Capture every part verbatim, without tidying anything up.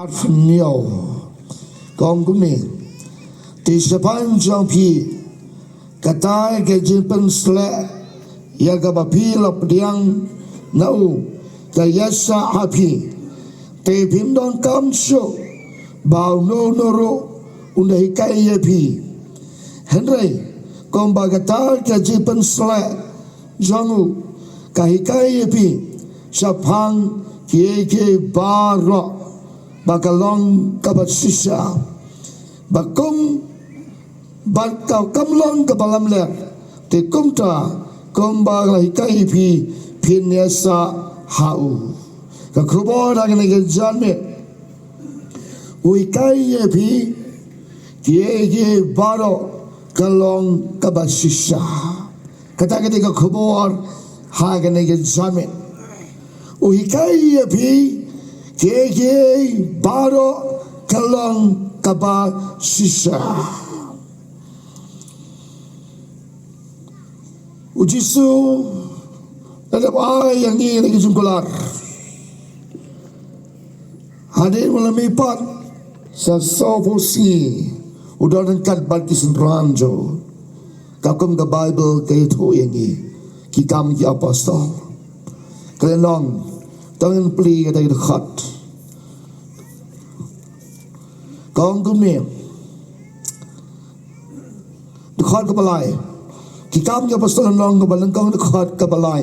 Arphew hynñiew. Ka ong kumne. Te shaphang jong phi, kata ka jingpynsleh ïa kaba phi la pdiang na u ka ïaishah ha phi. Te phim donkam shuh ba uno uno ruh un da hikai ïa phi. Hynrei kumba kata ka jingpynsleh jong u ka hikai ïa phi shaphang kiei kiei baroh ba ka long kaba shisha. Ba kum, ba ka kam long kaba lamler. Te kumta, kumba la hikai ïa phi, phin ïaishah ha u. Ka khubor ha kane ka janmiet. U hikai ïa phi kiei kiei baroh ka long kaba shisha. Kata ka dei ka khubor ha kane ka janmiet. U hikai ïa phi kiei kiei baroh ka long kaba shisha. U Jisu la dep ai ïa ngi na ki jingkular. Hadien ba la mihpat sa sawphew sngi u don ryngkat bad ki synran jong u. Ka kum ka Baibl ka ïathuh ïa ngi, Ki Kam ki Apostol. Ka lynnong, to ngin plie ïa ka dkhot. Ka ong kumne. Dkhot kaba lai. Ki Kam ki Apostol lynnong kaba nyngkong dkhot kaba lai.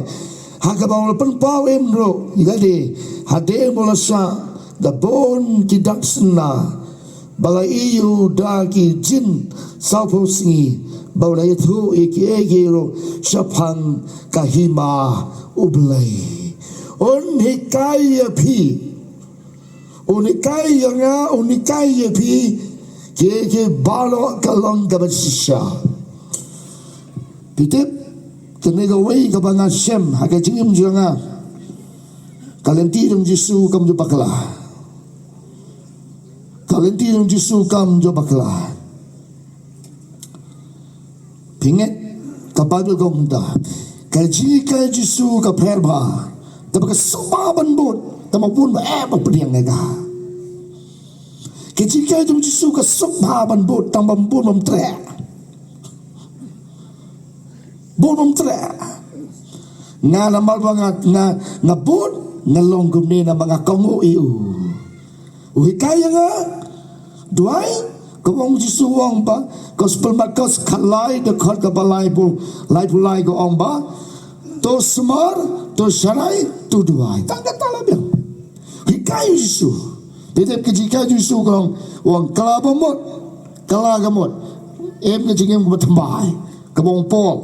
Ha kaba u la pynpaw im ruh ïa lade hadien ba u la shah da bun ki dak syndah ba la ïoh da ki jin sawphew sngi ba u la ïathuh ïa kiei kiei ruh shaphang ka hima U Blei. Un hikai ïa phi. Un hikai ïa nga, un hikai ïa phi, kiei kiei baroh ka long kaba shisha. Phi tip, kane kawei kaba nga shem ha ka jingim jong nga. Ka lynti jong u Jisu kam ju bakla. Ka lynti jong u Jisu kam ju bakla. Pynngeit, ka Baibl ka ong kumta. Ka jinghikai Jisu ka pher bha. Tangba ka suk bha ban bud, tangba bun ba eh ba pdiang ïa ka. Ka jinghikai jong Jisu ka suk bha ban bud, tangba bun bym treh. Bun bym treh. Nga namar ba nga, nga, nga bud, nga long kumne namar nga kohnguh ïa u. U hikai ïa nga, duwai, ka ong Jisu u ong ba, Gospel Markos khatlai dkhot kaba laiphew, laiphew lai ka ong ba, to sumar, to sharai, to duwai. Tang kata la biang. Hikai Jisu. Te dep ka jinghikai Jisu ka ong, u ong kylla ba mut, kylla ka mut. Em ka jingim kaba thymmai, kaba ong Paul.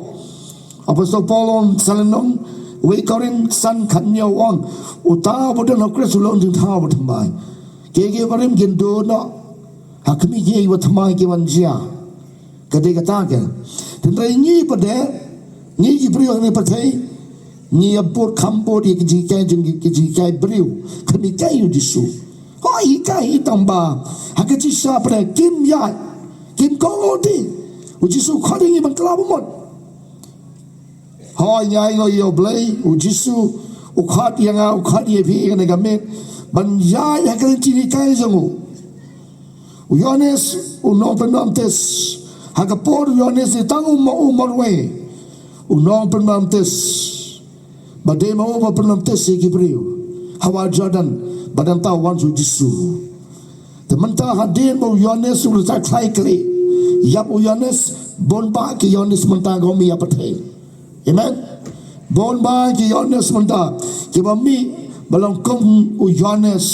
Apostol Paul ong sa lynnong wei Korinth san khathynñiew u ong, uta uba don ha U Khrist u long jingthaw ba thymmai. Kiei kiei barim kin duh noh ha khmih kiei kiba thymmai kiban jia. Ka dei kata ka. Hynrei ngi pat de, ngi ki briew ha kane ka pyrthei, ngi ïa bud kham bud ïa ki jinghikai jong ki, ki jinghikai briew, kham hikai ïa u Jisu. Hooid hikai hi tangba ha ka jingshisha pat de kim ïaid, kim kohnguh de. U Jisu u khot ïa ngi ban kylla ba mut. Hooid ngi ainguh ïa U Blei, u Jisu u khot ïa nga, u khot ïa phi ha kane ka miet ban ïaid ha ka lynti jinghikai jong u. U Ïoannis u nongpynbaptis, ha ka por u Ïoannis dei tang u ma, u marwei, u nongpynbaptis. Ba dei ma u ba pynbaptis ïa ki briew ha wah Jordan, bad nangta wan sha u Jisu. Te mynta hadien ba u Ïoannis u la khlaikhlieh, ïap u Ïoannis, bun bah ki Ïoannis mynta ka mih ha pyrthei. Amen. Bun bah ki Ïoannis mynta kiba mih ba long kum u Ïoannis.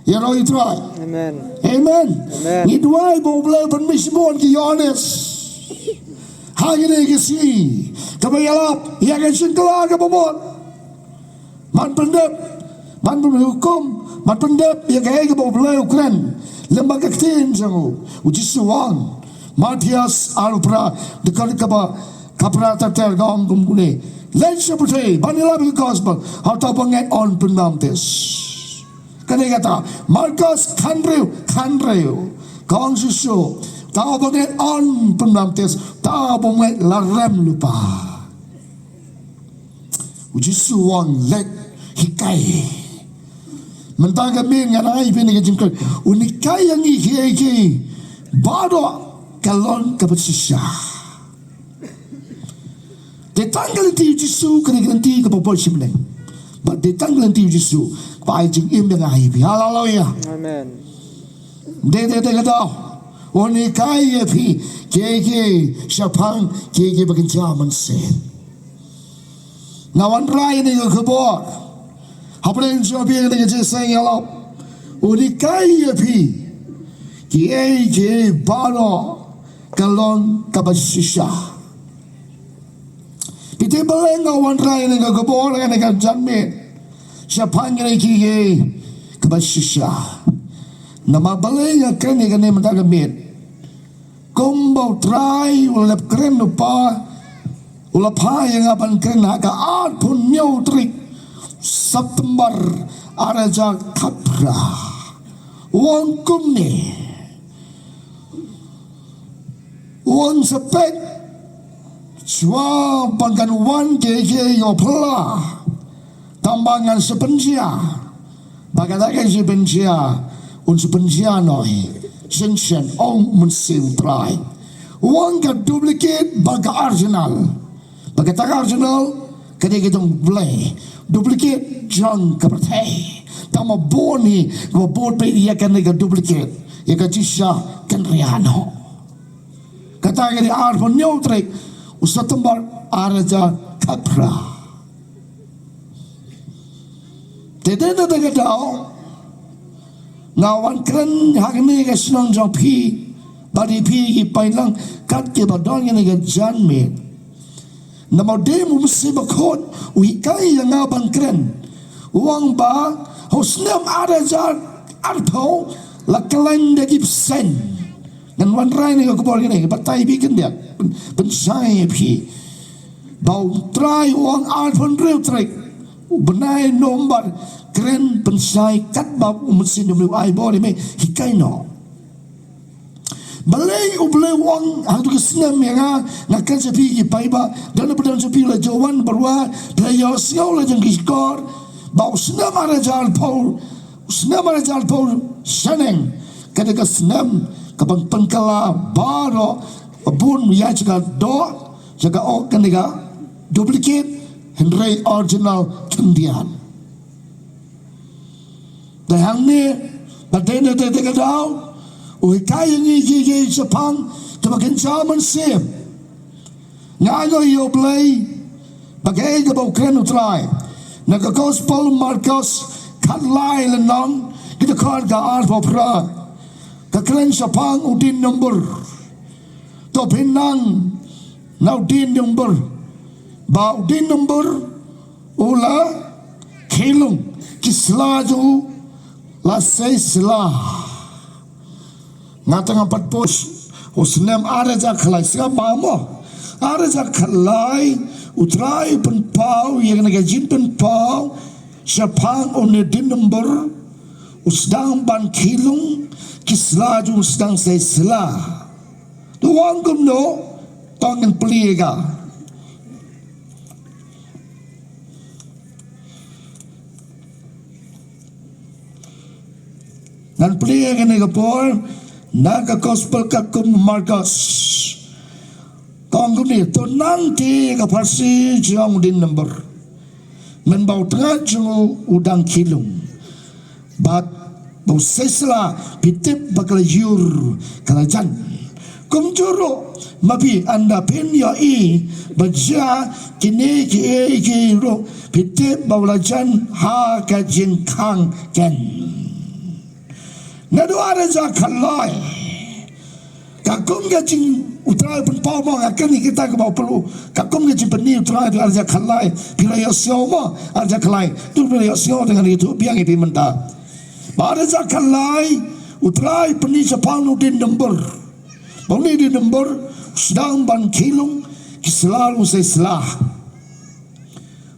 Ïaroh ïa U Trai. Amen. Amen. Amen. Ngi duwai ba U Blei un pynmih shibun ki Ïoannis ha kine ki sngi, kiba ïalap ïa ka jingkylla kaba mut. Ban pyndep, ban pynhukum, ban pyndep ïa kaei kaba U Blei u kren lem bad ka ktien jong u. U Jisu u ong, Mathaios arphew phra, dkhot kaba, ka phra ter ter ka ong kum kane. Leit sha pyrthei ban ïalap ïa ka gospel ha uta uba ngeit un pynbaptis. Kane kata, Markos khathynriew, khathynriew. Ka ong Jisu, uta uba ngeit un pynbaptis, uta uba ngeit la rem lypa. U Jisu u ong leit hikai. Mynta ka miet nga ai phi ïa kane ka jingkren. Un hikai ïa ngi kiei kiei baroh ka long kaba shisha. Dei tang ka lynti u Jisu kane ka lynti kaba poi shibneng. Bad dei tang ka lynti u Jisu kaba ai jingim ïa nga ïa phi. Haleluia. Amen. Dei dei dei ka daw. Un hikai ïa phi kiei kiei shaphang kiei kiei ba kynja mynsiem. Nga wanrah ïa kane ka khubor hapdeng jong phi ïa kane ka jingïaseng ïalap. Un hikai ïa phi kiei kiei baroh ka long kaba shisha. Phi tip balei nga wanrah ïa kane ka khubor ha kane ka janmiet shaphang kiei kiei kaba shisha? Namar balei nga kren ïa kane mynta ka miet? Kumba U Trai u la dep kren lypa, u la phah ïa nga ban kren ha ka arphew hynñiew tarik September ar hajar khatphra. U ong kumne. U ong sa peit shuwa ba kan wan kiei kiei ïa phi la. Tangba ngan sa pynjia. Ba kata ka jingpynjia un sa pynjia noh hi. Shienshian, ong u Mynsiem Trai. U ong ka duplicate bad ka original. Bad kata ka original ka dei ka jong U Blei. Duplicate jong ka pyrthei. Tangba bun hi ba bud peit ïa kane ka duplicate. Ïa ka jingshisha kan ria noh. Kata ka dei arphew hynñiew tarik u September ar hajar khatphra. Te dei na kata ka daw nga wan kren ha kane ka shnong jong phi bad ïa phi ki paidlang kat kiba don kane ka janmiet. Namar u dei u Mynsiem Bakhuid u hikai ïa nga ban kren. U ong ba ha u snem ar hajar arphew la khlaiñ da ki bseiñ. Ngan wanrah ïa kane ka khubor kane, batai phi khyndiat, pyn-, pynshai ïa phi. Ba U Trai u ong arphew hynriew tarik u bnai November, kren pynshai katba u Mynsiem jong U Blei u ai bor ïa me, hikai noh. Balei U Blei u ong ha katu ka snem ïa nga, nga kren sha phi ki paidbah, don na pdeng sha phi la Johan Barua, phi la ïohsngew la jong ki shkor, ba u snem ar hajar arphew, u snem ar hajar arphew shaneng, ka dei ka snem kaban pynkylla baroh, bun ïa jaka doh, jaka ok kane ka duplicate, hynrei original khyndiat. Dei hangne, ba dei na dei dei ka daw, u hikai ïa ngi kiei kiei shaphang kaba kynja mynsiem. Nga ïohi ïa U Blei ba kaei kaba u kren U Trai. Na ka Gospel Markos khatlai lynnong, ka dkhot ka arphew phra, ka kren shaphang u dien number. To phin nang na u dien number. Ba u dien number u la khylung, ki sla jong u la sei sla. Nga tang pat poi u snem ar hajar khatlai, sngap ba mo. Ar hajar khatlai, U Trai u pynpaw ïa kane ka jingpynpaw shaphang une u dien number, u sdang ban khylung, ki sla jong u sdang sei sla. To ong kumno, to ngin plie ka. Ngan plie kane ka por na ka Gospel katkum u Markos. Ka ong kumne, to nang te ka pharshi jong u dien number. Mynba u tnga jong u u dang khylung. Bad ba u sei sla, phi tip ba ka la jur, ka la jan. Kumjuh ruh ma phi, ynda phin ïohi ba jia kine kiei kiei ruh, phi tip ba u la jan ha ka jingkhang ken. Naduh ar hajar khatlai. Katkum ka jing U Trai u pynpaw mo, nga kren ïa kita kiba u pynpaw. Katkum ka jingpyni U Trai ha ar hajar khatlai. Phi la ïohsngew mo, ar hajar khatlai. To phi la ïohsngew, te ngan ïathuh biang ïa phi mynta. Ba ar hajar khatlai, U Trai u pyni shaphang une u dien number. Ba une u dien number u sdang ban khylung, ki sla ruh sei sla.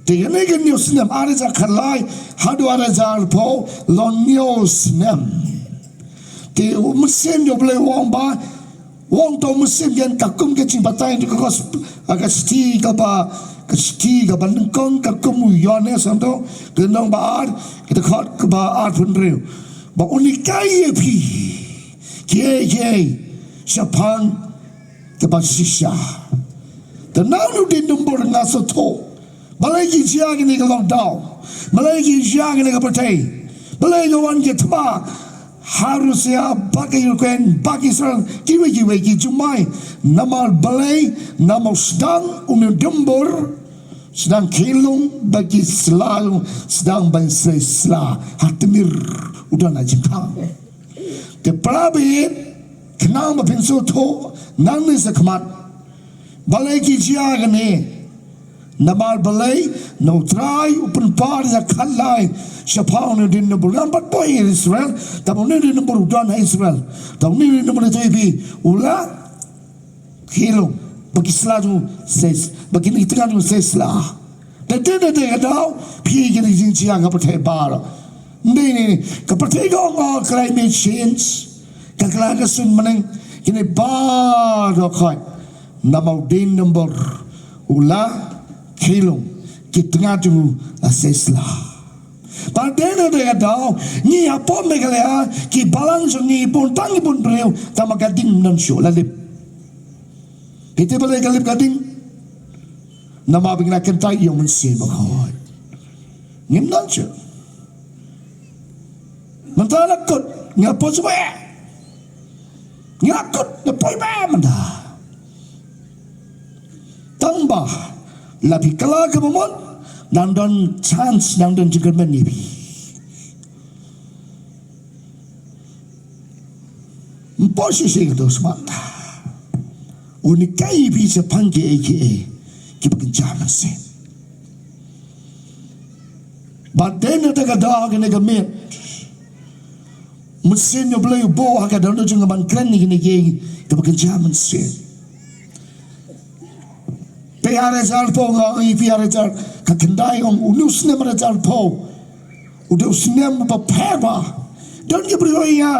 Te kane ka hynñiew snem, ar hajar khatlai haduh ar hajar arphew, long hynñiew snem. Te u Mynsiem jong U Blei u ong ba, u ong, to u Mynsiem, ïa katkum ka jingbatai jong ka Gospel, ka shithi kaba Ka shithi kaba nyngkong ka kum u Ïoannis, hangto, ka lynnong ba ar, ka dkhot kaba arphew hynriew. Ba un hikai ïa phi kiei kiei shaphang kaba shisha. Te na une u dien dumbur nga sngewthuh balei ki jia kane ka lockdown, balei ki jia kane ka pyrthei, balei ka wan ki thma ha Russia bad ka Ukraine bad Israel, kiwei kiwei ki jumai. Namar balei? Namar sdang une u dumbur, sdang khie lung ba ki sla, sdang ban sei sla ha tmier u don ha jingkhang. Te para baieit, khnang ba phin sngewthuh nangne shakhmat balei ki jia kane. Namar balei? Na u Trai u pynpaw ïa ka khatlai shaphang une u dien dumbur, ngam pat poi Israel, tangba une u dien dumbur u don ha Israel. Tangba une u dien dumbur, ïa phi, u la khie lung ba ki sla jong u sei, ba kine ki tnga jong u sei sla. Te te te te ka daw phi, kine ki jingjia ka pyrthei baroh. Ym dei ne, ka pyrthei ka ong, oh, climate change, ka kylla ka suiñ bneng, kine baroh khoit namar u dien dumbur u la khie lung, ki tnga jong u la sei sla. Bad te te te ka daw ngi hapoh Meghalaya, ki balang jong ngi bun tang ki bun briew, tangba ka ding ym don shuh, la lip. Phi tip balei ka lip ka ding? Namar ba ngi la kyntait ïa u Mynsiem Bakhuid. Ngim don shuh. Mynta la kut, ngi la poi shuh. Ngi la kut, ngi la poi ba mynta. Tangba la phi kylla kaba mut, nang don chance, nang don jingkyrmen ïa phi. Ym poi shisha ka dohnud. Un hikai ïa phi shaphang kiei kiei kiba kynja mynsiem. Bad te na kata ka daw kane ka miet, Mynsiem U Blei u buh ha ka dohnud jong nga ban kren ïa kine kiei kiba kynja mynsiem. Phi, ar hajar arphew, nga ong ïa phi, ar hajar, ka khyndai ong, une u snem ar hajar arphew u dei u snem uba pher bha. Don ki briew ïa,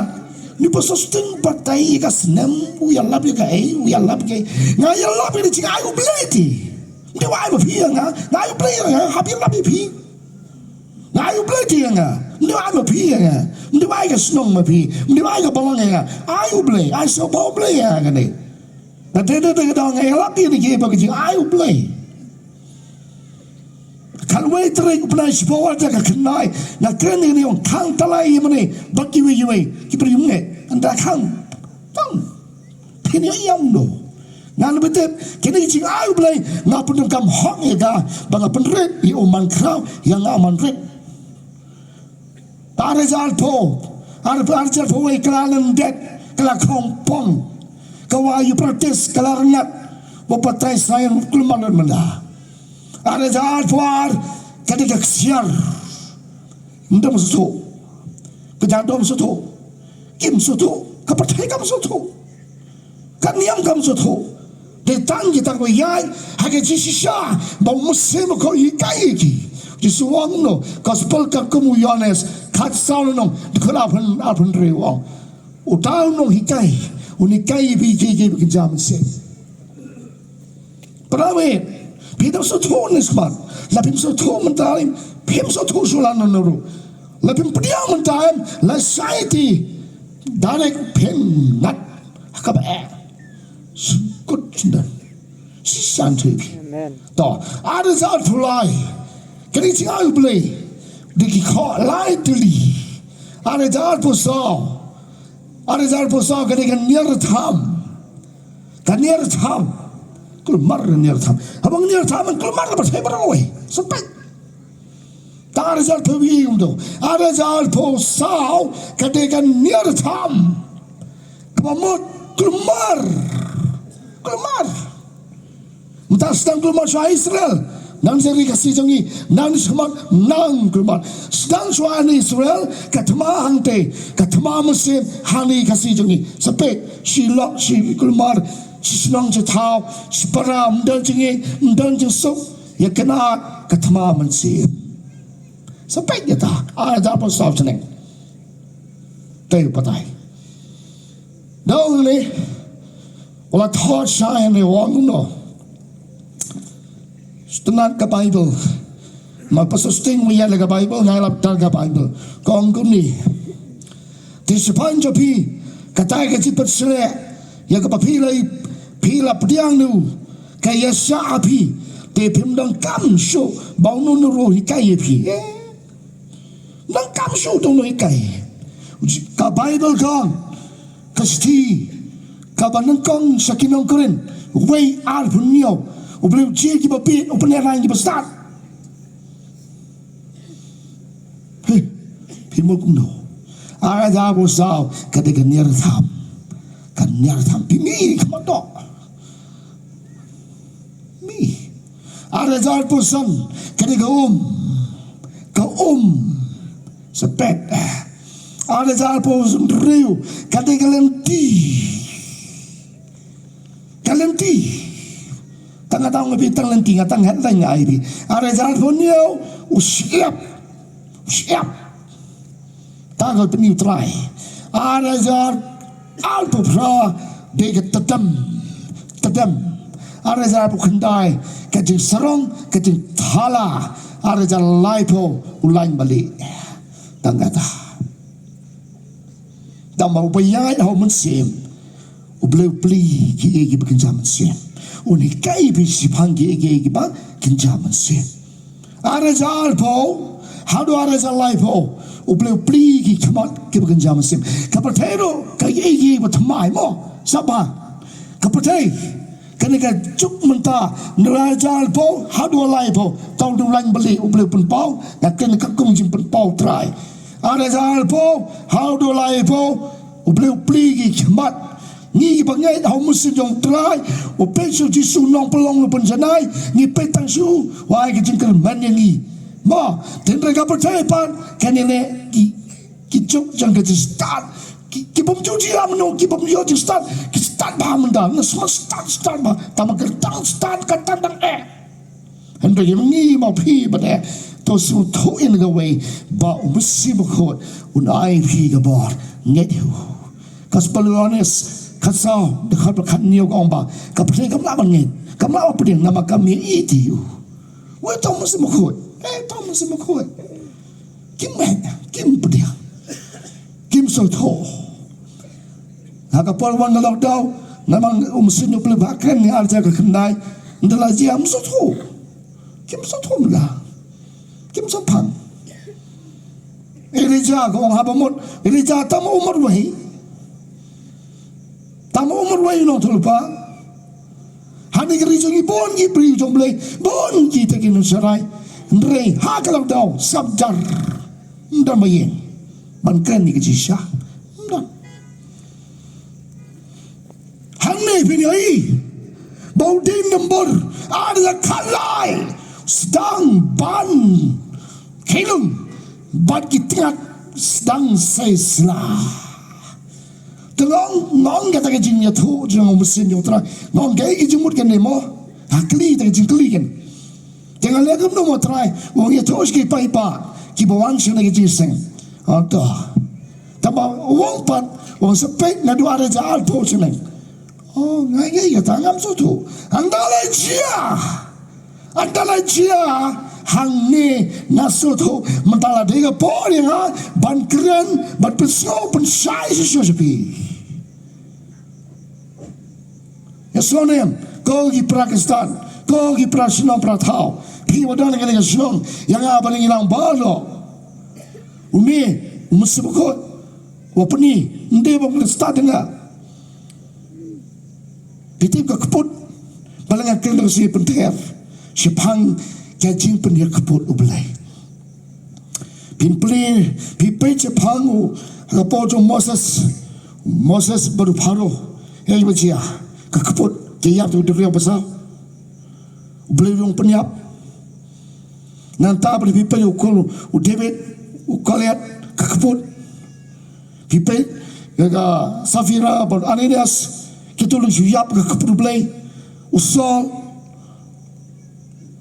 une u ba sosting batai ïa ka snem, u ïalap ïa kaei, u ïalap ïa kaei. Nga ïalap ïa ka jingai U Blei te. Ym dei ba ai ma phi ïa nga, nga ai U Blei ïa nga, hap ïalap ïa phi. Nga ai U Blei te ïa nga, ym dei ba ai ma phi ïa nga. Ym dei ba ai ka shnong ma phi, ym dei ba ai ka balang ïa nga. Ai U Blei, ai sngewbha U Blei ïa nga kane. Nga dei, dei, dei, dei, nga ïalap ïa kine kiba ka jingai U Blei. Khatwei tarik u bnai shiphew ar hajar khyndai, nga kren ïa kine, ong khang talai ïa mane bad kiwei kiwei ki briew ngeit. Ynda khang tang, phin ïoh ïam no. Ngan btep kine ki jingai U Blei, nga pyndonkam hok ïa ka ba nga pynrit ïa u man khraw, ïa nga man rit. Ar hajar arphew, ar, ar hajar arphew wei ka la lyndet, ka la khongpong. Ka wai ïa u protest, ka la rngat. Ba u pathai Zion kulmar lut mynta. Ar hajar arphew ar ka dei ka ksiar. Ym dei, ym sngewthuh. Ka jingdon ym sngewthuh. Kim sngewthuh. Ka pyrthei kam sngewthuh. Ka niam kam sngewthuh. Dei tang kita kiba ïaid ha ka jingshisha ba u Mynsiem Bakhuid u hikai ïa ki. Jisu u ong kumno? Gospel katkum u Ïoannis khatsaw lynnong, dkhot arphew, arphew hynriew u ong, uta u nonghikai un hikai ïa phi kiei kiei ba kynja mynsiem. Para baieit, phi dang sngewthuh ne shakhmat? La phim sngewthuh mynta, phim sngewthuh shuh lano lano ruh. La phim pdiang mynta, la shai te, direct phin ngat ha kaba eh. Sngewkut sngewdon. Shisha ngan ong ïa phi. Amen. To, ar hajar arphew lai, ka dei ka jingai U Blei, dei ki khyllipmat. Ar hajar arphew saw, ar hajar arphew saw ka dei ka niartham. Ka niartham. Kulmar niartham. Haba niartham, kulmar la pyrthei baroh. Sa peit. Te ar hajar arphew wei kumto. Ar hajar arphew saw ka dei ka niartham. Kaba mut kulmar. Kulmar. Mynta sdang kulmar shuwa Israel. Nang sha ri Khasi jong ngi, nang shakhmat, nang kulmar. Sdang shuwa na Israel, ka thma hangtei, ka thma mynsiem hangne Khasi jong ngi. Sa peit, shi lok, shi kulmar, shi shnong, shi thaw, shi para, ym don jingïeit, ym don jingsuk. Ïa kane ka thma mynsiem. Sa peit ïa kata, ar hajar arphew saw shaneng. Te u pathai. Dang ne, u la thoh shai ne, u ong kumno? Ngan ka Bible. Ma pastor Sting u ïa la ka Bible, nga lap tar ka Bible. Ka ong kumne. Te shaphang jong phi, kata ka jingpynshlur ïa kaba phi la, phi la pdiang noh, ka ïa shah ha phi. Te phim donkam shuh ba uno uno ruh hikai ïa phi. Eh. Donkam shuh uno uno hikai. Ka Bible ka ong, ka shithi kaba nyngkong sha ki nong Korinth, wei arphew hynñiew. U Blei u jied kiba bit, u pynïaid lang kiba stad. Hei, phi mut kumno? Ar hajar arphew saw, ka dei ka niar tham. Ka niar tham. Phi mih khmat doh. Mih. Ar hajar arphew san, ka dei ka um. Ka um. Sa pet. Ar hajar arphew hynriew, ka dei ka lynti. Ka lynti. Tang nga tang nga phi tang lynti, nga tang headline nga ai phi. Ar hajar arphew hynñiew, u shyiap. U shyiap. Tang ka pyni u Trai. Ar hajar arphew phra, dei ka tdem. Tdem. Ar hajar arphew khyndai, ka jingsarong, ka jingthala. Ar hajar laiphew, u lain balieh. Tang kata. Tang ba uba ïaid ha u Mynsiem, U Blei u plie kiei kiba kynja mynsiem. Un hikai ïa phi shaphang kiei kiei kiba kynja mynsiem. Ar hajar arphew haduh ar hajar laiphew, U Blei u plie ki khmat kiba kynja mynsiem. Ka pyrthei ruh ka ïa kiei kiei ba thymmai mo. Sngap bha. Ka pyrthei, kane ka juk mynta, na ar hajar arphew haduh laiphew, tang u lain balieh U Blei u pynpaw. Nga kren ka kum jingpynpaw Trai. Ar hajar arphew haduh laiphew, U Blei u plie ki khmat. Ngi kiba ngeit ha u Mynsiem jong u Trai, u peit sha u Jisu u nongpynlong u pynjanai, ngi peit tang sha u, u ai ka jingkyrmen ïa ngi. Mo, hynrei ka pyrthei pat, kane leh ki, ki juk jong ka jingstad. Ki, ki bym ju jia mynno, ki bym ïoh jingstad, ki stad bha mynta, na sma stad, stad bha, tang ba ka dang stad, ka dang dang eh. Hynrei ïa ngi ma phi bad eh, to sngewthuh ïa kawei, ba u Mynsiem Bakhuid un ai phi ka bor ngeit ïa u. Gospel Ïoannis khatsaw, dkhot ba khathynñiew ka ong ba ka pyrthei kam lah ban ngeit, kam lah ban pdiang namar ka mih ïeit ïa u. Wei, to u Mynsiem Bakhuid, eh, to u Mynsiem Bakhuid. Kim ngeit, kim pdiang, kim sngewthuh. Ha ka por wan ka lockdown, namar u Mynsiem u plie ba kren ne ar hajar khyndai, ynda la jia ym sngewthuh. Kim sngewthuh mynta. Kim sngewphang. Elijah ka ong haba mut, Elijah tang ma u marwei. Tang ma u marwei u nongïathuhlypa. Hangne ka ri jong ngi bun ki briew jong U Blei, bun kita ki nongshakri. Hynrei ha ka lockdown, sngap jar. Ym don ba ïeng ban kren ïa ka jingshisha. Ym don. Hangne phin ïohi ba u Dei Nombor ar hajar khatlai sdang ban kylluid bad ki tnat sdang sei sla. Te nga ong, nga ong kata ka jingïathuh jong u Mynsiem jong u Trai. Nga ong kaei ka jingmut kane mo? Ha kylli, kata ka jingkylli kan. Te nga leh kumno mo Trai? U ong ïathuh sha ki paidbah kiba wan sha kane ka jingïaseng. Hato. Tangba u ong pat, u ong sa peit naduh ar hajar arphew shaneng. Oh, nga ïa kata ngam sngewthuh. Ynda la jia. Ynda la jia hangne nga sngewthuh, mynta la dei ka por ïa nga ban kren, ban pynsngew pynshai shisha sha phi. Ïa sngewnem, ko ki para Khristan, ko ki para shnong para thaw, phi ba don ha kane ka shnong, ïa nga ba ngi nang baroh. Une u Mynsiem Bakhuid u pyni, ym dei ba u stad ïa nga. Phi tip ka kput, ba la nga kren da ka sngi pynter shaphang ka jingpynïakput U Blei. Phin plie, phi peit shaphang u, ha ka por jong u Moses, Moses bad u Pharaoh, ïa ba jia ka kput, ki ïap da u duriaw basaw. U Blei u ong pynïap. Nangta pat phi peit u Kol-, u David, u Goliath, ka kput. Phi peit ïa ka Saphira bad Ananias, kito la shu ïap ka kput U Blei. U Saul,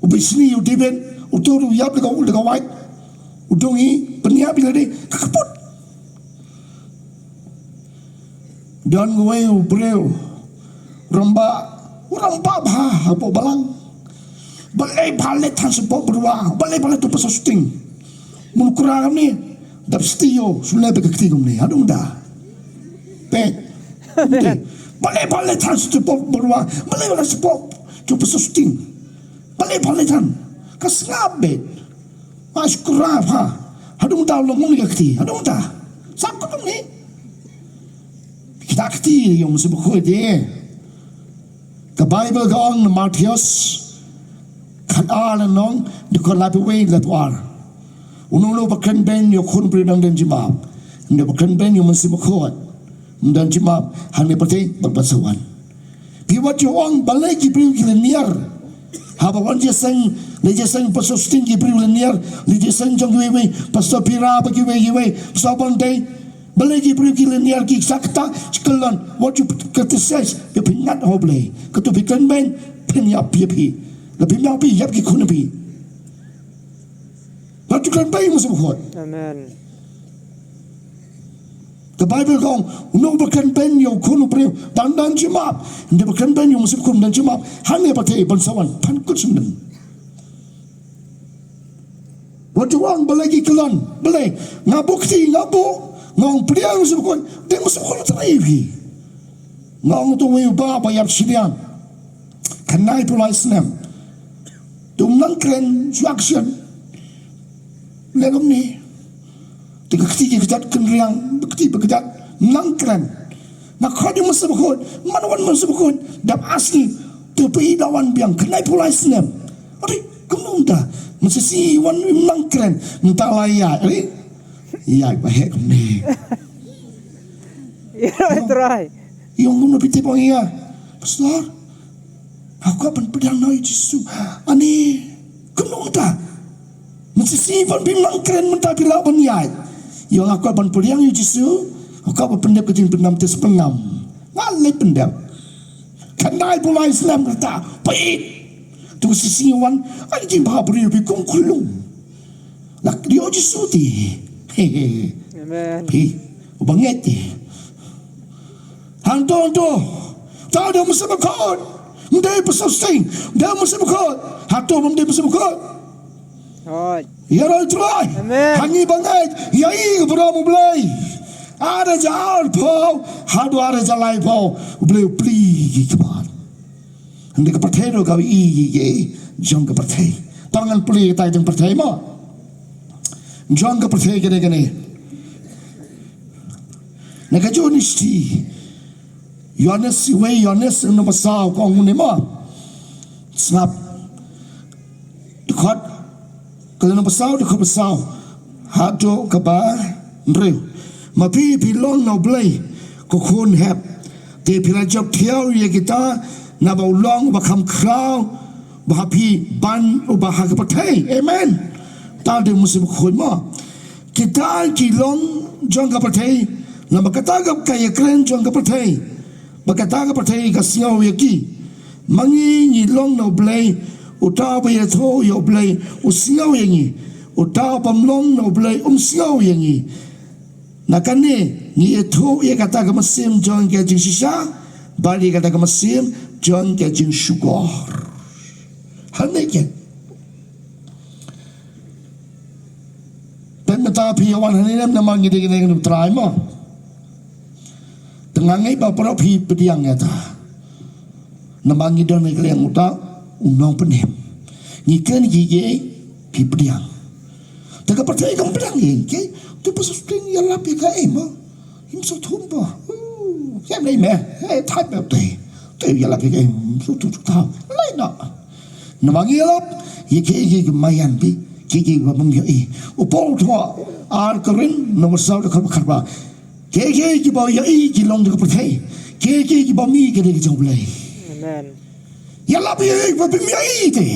u bishni, u David, uto u ïap da ka, da ka wait. U dang ïa pynïap ïa lade, ka kput. Don uwei u briew, rangbah, u rangbah bha hapoh balang. Balei pha leit than shapoh byrwa, balei pha leit tu pasal shooting. Mun kura kamni, dap siti yo, sule bad ka kti kumni, haduh mynta. Peit. Balei pha leit than shapoh byrwa, balei pha leit shapoh tu pasal shooting. Balei pha leit than. Ka sngap beit. Mas kura pha. Haduh mynta u long kumni ka kti, haduh mynta. Sap kumni. Kita kti ïa u Mynsiem Bakhuid de. Ka Baibl ka ong na Mathaios khatar lynnong, dkhot laiphew wei, laiphew ar. Uno uno ba kren beiñ ïa u Khun Briew um don jingmap. Uno ba kren beiñ ïa u Mynsiem Bakhuid um don jingmap hangne pyrthei bad ban sa wan. Phi wat ju ong balei ki briew ki lynñiar. Haba wan jingïaseng, leit jingïaseng pastor Sting, ki briew lynñiar, leit jingïaseng jong kiwei wei, pastor Pira bad kiwei kiwei, pastor Bondei. Balei ki briew ki lynñiar, ki sa kata, ki kyllon, wat ju criticize, ïa phi ngat ha U Blei. Kato phi kren beiñ, phin ïap ïa phi. La phim ïap phi, ïap ki khun phi. Wat ju kren beiñ ïa u Mynsiem Bakhuid. Amen. Ka Baibl ka ong, uno ba kren beiñ ïa u Khun u Briew, dang don jingmap. Ynda ba kren beiñ ïa u Mynsiem Bakhuid, dang don jingmap. Hangne pyrthei ban sa wan, phan kut sngewdon. Wat ju ong balei ki kyllon, balei, nga buh kti, nga buh, nga ong pdiang ïa u Mynsiem Bakhuid, dei u Mynsiem Bakhuid u trei ïa phi. Nga ong to wei u bah ba ïap shiliang. Khyndai phew lai snem. Te um nang kren, shu action. Leh kumne. Te ka kti ka kjat kynriang, ba kti ba kjat, um nang kren. Nga khot ïa u Mynsiem Bakhuid, man wan u Mynsiem Bakhuid, dap ar sngi, te phi da wan biang, khyndai phew lai snem. Ri, kumno mynta, mynshisngi wan um nang kren, mynta la ïaid, ri. Ïaid ba heh kumne. Ïa, ïa, trai. Ïa, kumno phi tip ong ïa. Pastor, nga kwah ban pdiang noh ïa u Jisu. Ani, kumno mynta? Mynshisngi wan phim nang kren mynta phi lah ban ïaid. Ïa, nga kwah ban pdiang ïa u Jisu. Nga kwah ban pyndep ka jingpyndam te sa pyndam. Nga leit pyndep. Khyndai phew lai snem kata. Peit. Te shisngi wan. Ai jingbha briew phi kong khlung. Lak dio Jisu te. He, he. Amen. Phi, u ba ngeit te. Hangto, hangto. Tang da u Mynsiem Bakhuid. Ym dei pastor Sting. Da u Mynsiem Bakhuid. Hangto ym dei Mynsiem Bakhuid. Hooid. Ïaroh Trai. Amen. Ha ngi ba ngeit. Ïa i ka burom U Blei. Ar hajar arphew. Haduh ar hajar laiphew. U Blei u plie ki kyrpad. Hynrei ka pyrthei ruh ka ïohi ïa ki jong ka pyrthei. Tang ngan pule ïa kita jong ka pyrthei mo. Jong ka pyrthei kane kane. Na ka Joni Sti. Ïoannis iwei, Ïoannis lynnong ba saw ka ong kumne mo. Sngap. Dkhot Ka lynnong ba saw, dkhot ba saw haduh kaba hynriew. Ma phi, phi long na U Blei, ka khun hep. Te phi la jop thiaw ïa kita, naba u long uba kham khraw, uba ha phi bad uba ha ka pyrthei. Amen. Tang da u Mynsiem Bakhuid mo. Kita ki long jong ka pyrthei, naba kata ka ïakren jong ka pyrthei. Ba kata ka pyrthei ka sngew ïa ki. Ma ngi ngi long na U Blei, uta uba ïathuh ïa U Blei u sngew ïa ngi. Uta u bym long na U Blei um sngew ïa ngi. Na kane ngi ïathuh ïa kata ka mynsiem jong ka jingshisha bad ïa kata ka mynsiem jong ka jingshukor. Hangne ka Peit mynta phi ïa wan hangne ne em namar ngi dei kane kane U Trai mo. Te nga ngeit ba baroh phi pdiang ïa ta. Namar ngi don ha ka liang uta u nongpynim. Ngi kren kiei kiei phi pdiang. Te ka pyrthei kam pdiang ïa ngi kiei. Te pa sosting ïalap ïa kaei mo. Im sngewthuh ba. Ïa mlei me. Hei thait me te. Te ïalap ïa kaei im sngewthuh ta. Lai na. Namar ngi ïalap ïa kiei kiei ki maïan phi, kiei kiei ba bym ïohi. U Paul u thoh ar Korinth lynnong ba saw dkhot ba khatphra. Kiei kiei kiba ïohi ki long jong ka pyrthei. Kiei kiei kiba mih ki dei ki jong U Blei. Amen. Ïalap ïa kiei kiba bym ïohi te.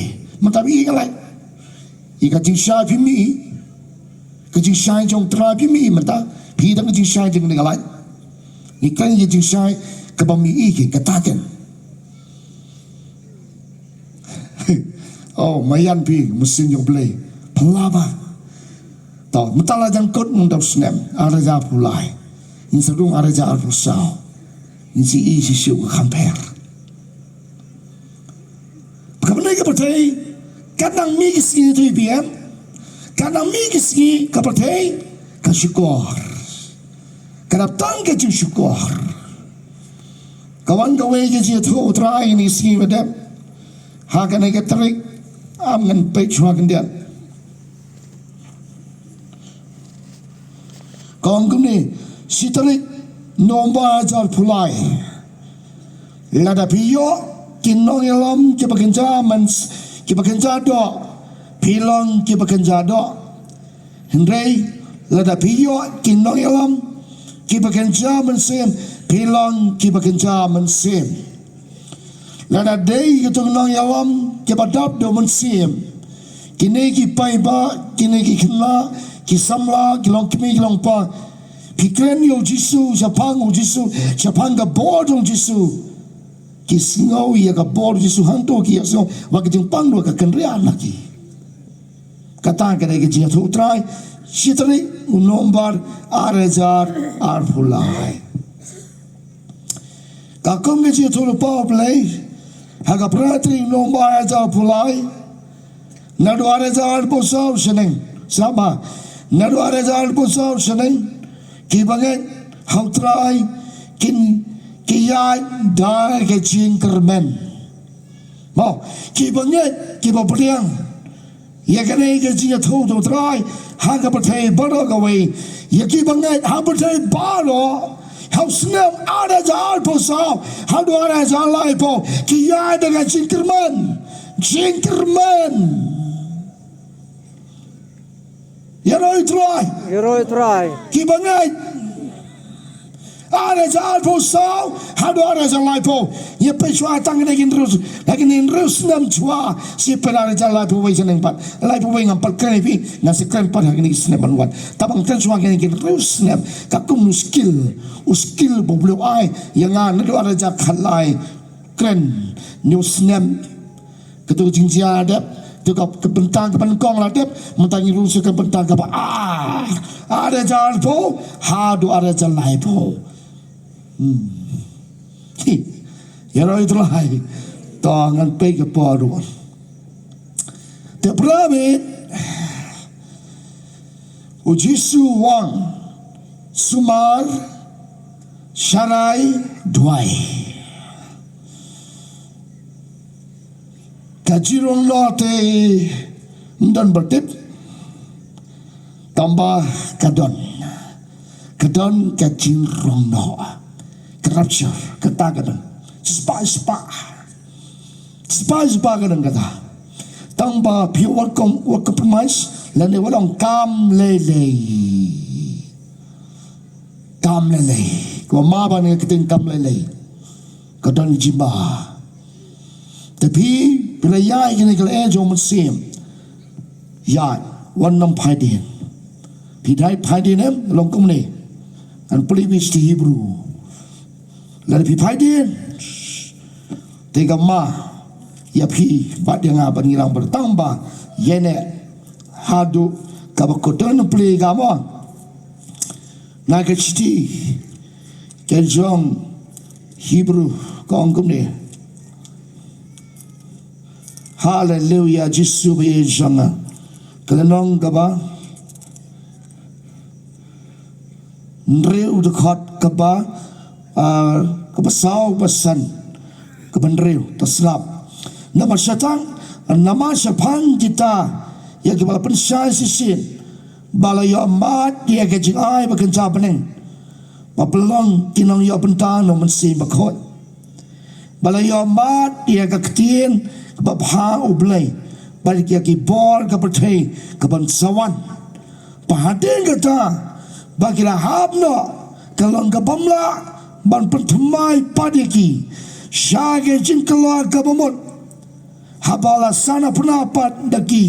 Mynta phi ïa ka lait. Ïa ka jingshai phi mih. Ka jingshai jong U Trai phi mih mynta. Phi dang ka jingshai jong ka lait. Ngi kren ïa ka jingshai kaba mih ïa ki kata ken. Oh, maïan phi, mynsiem jong U Blei. Pynlaba. To, mynta la jan kut mynta u snem, ar hajar arphew lai. Ngin sa rung ar hajar arphew saw. Ngin sa ïohi shisha ka compare. Ka pynlait ka pyrthei. Ka nang mih ki sngi tu i piem. Ka nang mih ki sngi ka pyrthei ka shukor. Ka dap tang ka jingshukor. Ka wan kawei ka jingïathuh u Trai ha kine ki sngi ba dep. Ha kane ka tarik, am ngan peit shuwa khyndiat. Ka ong kumne, shi tarik November hajar arphew lai. Lada phi ïoh ki nongïalam kiba kynja myn, kiba kynja doh, phi long kiba kynja doh. Hynrei lada phi ïoh ki nongïalam kiba kynja mynsiem, phi long kiba kynja mynsiem. Lada dei kito ki nongïalam kiba dap da u mynsiem, kine ki paidbah, kine ki khynnah, ki samla, ki longkmie, ki longpa, phi kren ïa u Jisu shaphang u Jisu, shaphang ka bor jong u Jisu. Ki sngew ïa ka bor u Jisu hangto ki ïa sngew ba ka jingpang ruh ka kynriah na ki. Kata ka dei ka jingïathuh u Trai, shi tarik u November ar hajar arphew lai. Ka kum ka jingïathuh lypa U Blei ha ka phra tarik November ar hajar arphew lai. Naduh ar hajar arphew saw shaneng, sngap bha, naduh ar hajar arphew saw shaneng, kiba ngeit ha u Trai kin, ki ïaid da ka jingkyrmen. Mo, kiba ngeit, kiba pdiang ïa kane ka jingïathuh jong u Trai ha ka pyrthei baroh kawei, ïa kiba ngeit ha pyrthei baroh, ha u snem ar hajar arphew saw haduh ar hajar laiphew, ki ïaid da ka jingkyrmen. Jingkyrmen. Ïaroh ïa u Trai. Ïaroh ïa u Trai. Kiba ngeit. Ar hajar arphew saw haduh ar hajar laiphew. Ïa peit shuwa tang kine ki hynriew, kine ki hynriew snem shuwa. Shi peit ar hajar laiphew wei shaneng pat. Laiphew wei ngam pat kren ïa phi, nga sa kren pat ha kine ki snem ban wan. Tang ban kren shuwa kine ki hynriew snem. Ka kum u skill, u skill ba U Blei u ai ïa nga naduh ar hajar khatlai. Kren, hynñiew snem. Kato ka jingjia la dep, to ka, ka bynta kaba nyngkong la dep, mynta ngi rung sha ka bynta kaba ar. Ar hajar arphew haduh ar hajar laiphew. Hmm. Hi. Ïaroh ïa u Trai. To ngan peit ka por ruh. Te para bad u Jisu u ong, sumar, sharai, duwai. Ka jingrong noh te ym don ba tip, tangba ka don. Ka don ka jingrong noh. Ka rapture, kata ka don. Spah, spah. Spah, spah ka don kata. Tangba phi wat com-, wat compromise, lane wat ong kam lei lei. Kam lei lei. Ko ma ba ne ka ktien kam lei lei. Ka don jingma. Te phi, phi la ïaid kine ki leh jong u Mynsiem. Ïaid, wat nym phai dien. Phi dei phai dien em, long kumne. Ngan pule beit sha Hebru. Lada phi phai dien. Te ka ma ïa phi bad ïa nga ban ngi lang bad tang ba ïa ne haduh kaba kordor pule ka ma. Na ka shithi ka jong Hebru ka ong kumne. Haleluya, Jisu ba ïeit jong nga. Ka lynnong kaba hynriew, dkhot kaba, ah, kaba saw, ba san, kaba hynriew, to sngap. Namar shatang, namar shaphang kita ïa kiba la pynshai shisien, ba la ïoh mad ïa ka jingai ba kynja bneng, ba pynlong ki nongïoh bynta na u Mynsiem Bakhuid. Ba la ïoh mad ïa ka ktien kaba bha U Blei, bad ïa ki bor ka pyrthei kaban sa wan. Ba hadien kata, ba ki la hap noh, ka long ka bym lah ban pynthymmai pat ïa ki sha ka jingkular kaba mut, haba la san hapdeng pat da ki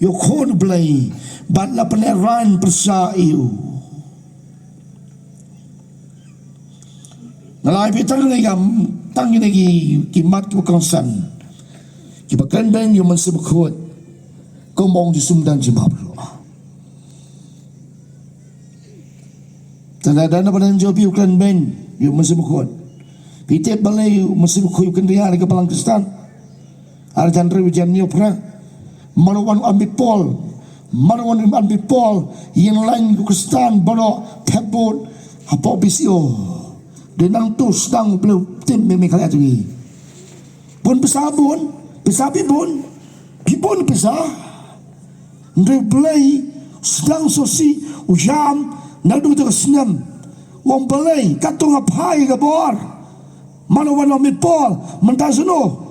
ïa u Khun U Blei, bad la pynlehrain pyrshah ïa u. Nga la ai phi tang kine ki, tang kine ki, ki mat kiba kongsan, kiba kren beiñ ïa u Mynsiem Bakhuid. Kumba ong Jisu, ym don jingmap ruh. Te lada na ba don jong phi u kren beiñ ïa u Mynsiem Bakhuid, phi tip balei u Mynsiem Bakhuid u kynriah ha ka balang Khristan? Ar hajar hynriew, jan hynñiew phra. Mano wan u Amit Paul. Mano wan u Amit Paul. Ïeng lain u Khristan baroh thep vote hapoh B C O. Dei nangtu sdang u Blei u tim me me kala jong ngi. Bun pisa bun, pisa phi bun, phi bun pisa. Hynrei u Blei sdang sngewsih u ïam naduh kata ka snem. U ong Blei katto nga phai ka bor. Mano wan u Amit Paul mynta shano.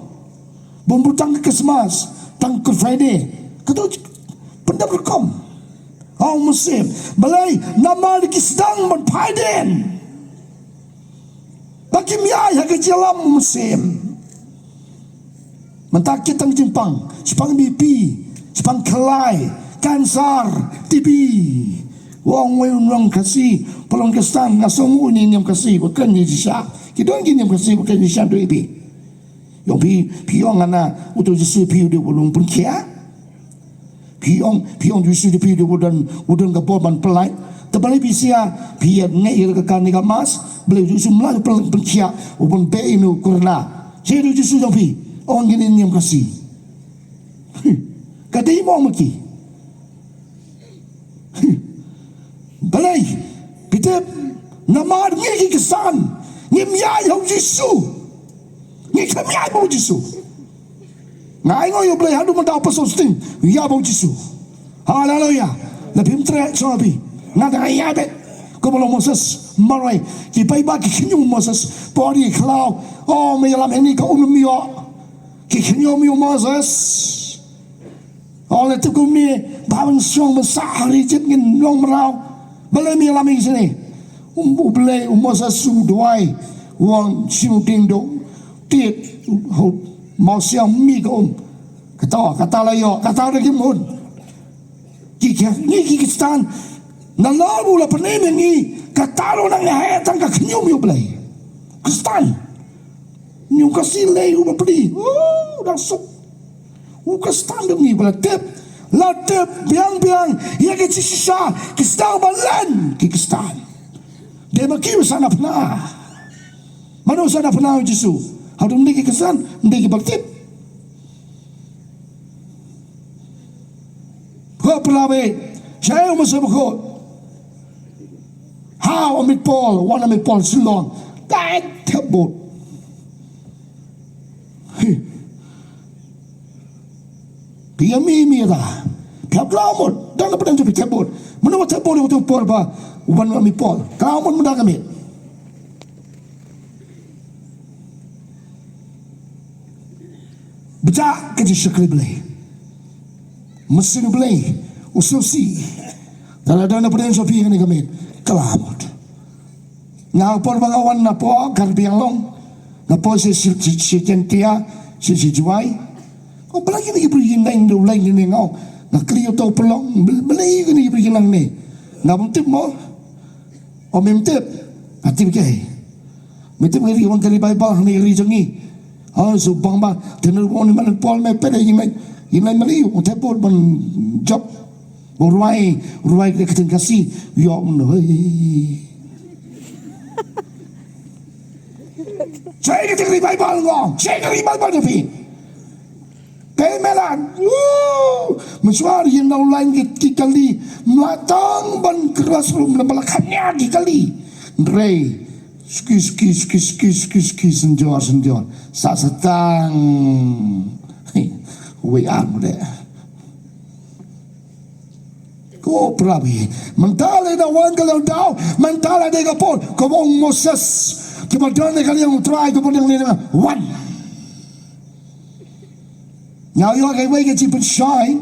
Bun bun tang Christmas, tang Good Friday. Kato pyndep rukom. Ong u Mynsiem Blei namar ki sdang ban phai dien. Ba kim ïai ha ka jingïalam u Mynsiem. Mynta ki tang jingpang, jingpang B P, jingpang khlai, cancer, T B. U ong wei u nong Khasi, pynlong Khristan, nga sngew u ne niam Khasi, ba kren ni jisha. Ki don ki niam Khasi, ba kren ni jisha dei bi. Ïong phi, phi ïong ana, uto u Jisu phi u dei u ba long pynkhiah. Phi ong, phi ong u Jisu jong phi u dei u don, u don ka bor ban pyllait. Te balei phi sia, phi ïa ngeit ïa ka kane ka mass, balei u Jisu mlai u pyn-, pynkhiah, u ban beh ïa u corona. Shisha u Jisu jong phi, ong kine niam Khasi. Ka dei mo ma ki. Balei, phi tip, namar ngi ki Khristan, ngim ïaid ha u Jisu. Ngi khlem ïaid bad u Jisu. Nga ainguh ïa u Blei haduh mynta u pastor sting, ïaid bad u Jisu. Haleluya. Lada phim treh sha phi. Nga dang ïaid bad. Kumba long Moses marwei. Ki paidbah ki khynñiuh Moses. Por ki khlaw. Oh, me ïalam hangne ka um me ïoh. Ki khynñiuh me ïoh Moses. Oh, lada tip kumne, ba ban shong ban sah ha ri Ijipt ngin long mraw. Balei me ïalam ïa ngi shane. Um, u Blei, u Moses u duwai. U ong shim u dieng duh. Tied, u, u, mawsiang mih ka um. Kata, kata la ïoh, kata la kim hun. Ki, ki, ngi ki Khristan. Nalor u la pynim ïa ngi, kata ruh nang ïa tang ka khynñiuh ïa u Blei. Khristan. Ngi u Khasi lei u ba pdi. Oh, da suk. U Khristan dang ngi ba la tip. La tip biang biang ïa ka jingshisha ki sdang ban len ki Khristan. Dei ma ki u sa na phna. Mano u sa na phna u Jisu. Haduh ym dei ki Khristan, ym dei ki ba la tip. Ko para be, shaei u Mynsiem Bakhuid. Ha u Amit Paul, wan u Amit Paul Shillong. Dai thep vote. Hi. Phi ïa mi mi da. Phi ïa khlaw mut, dang da pdeng jong phi thep vote. Mano ba thep vote ïa uto u por ba u wan u Amit Paul. Khlaw mut mynta ka miet. Ba jah ka jingshakri Blei. Mynsiem Blei u sngewsih. Te lada na pdeng jong phi kane ka miet, khlaw mut. Nga por ba nga wan napoh Karbi Anglong, napoh sha, sha, sha, sha Jaintia, sha, sha Jowai. Ko ba la kine ki briew ki nang da u lain kine nga ong. Nga kylli uto u pynlong, ba la kine ki briew ki nang ne. Nga bym tip mo. O mem tip. Nga tip ke. Mem tip ngi wan ka ri Baibl hangne ri jong ngi. O shu bang ba. Te ngi wan man Paul me pede ïing lai. Ïing lai mali u te Paul ban jop. Ba rwai, rwai ka ktien Khasi. Yo mun hoi. Check ka ri Baibl ngo. Check ka ri Baibl jong phi. Te me la, uh, mynshuwa ïa na u lain ki, ki kali, mla tang ban cross room na bala khania ki kali. Hynrei, ski, ski, ski, ski, ski, ski, senjor, senjor. Sa, sa tang. Hey, wei an de. Ko para bangeit. Mynta lada wan ka lyngdoh, mynta lada ka por, ka bong Moses. Kiba don ka liang U Trai, kiba don ka liang wan. Nga ïoh ka wei ka jingpynshai.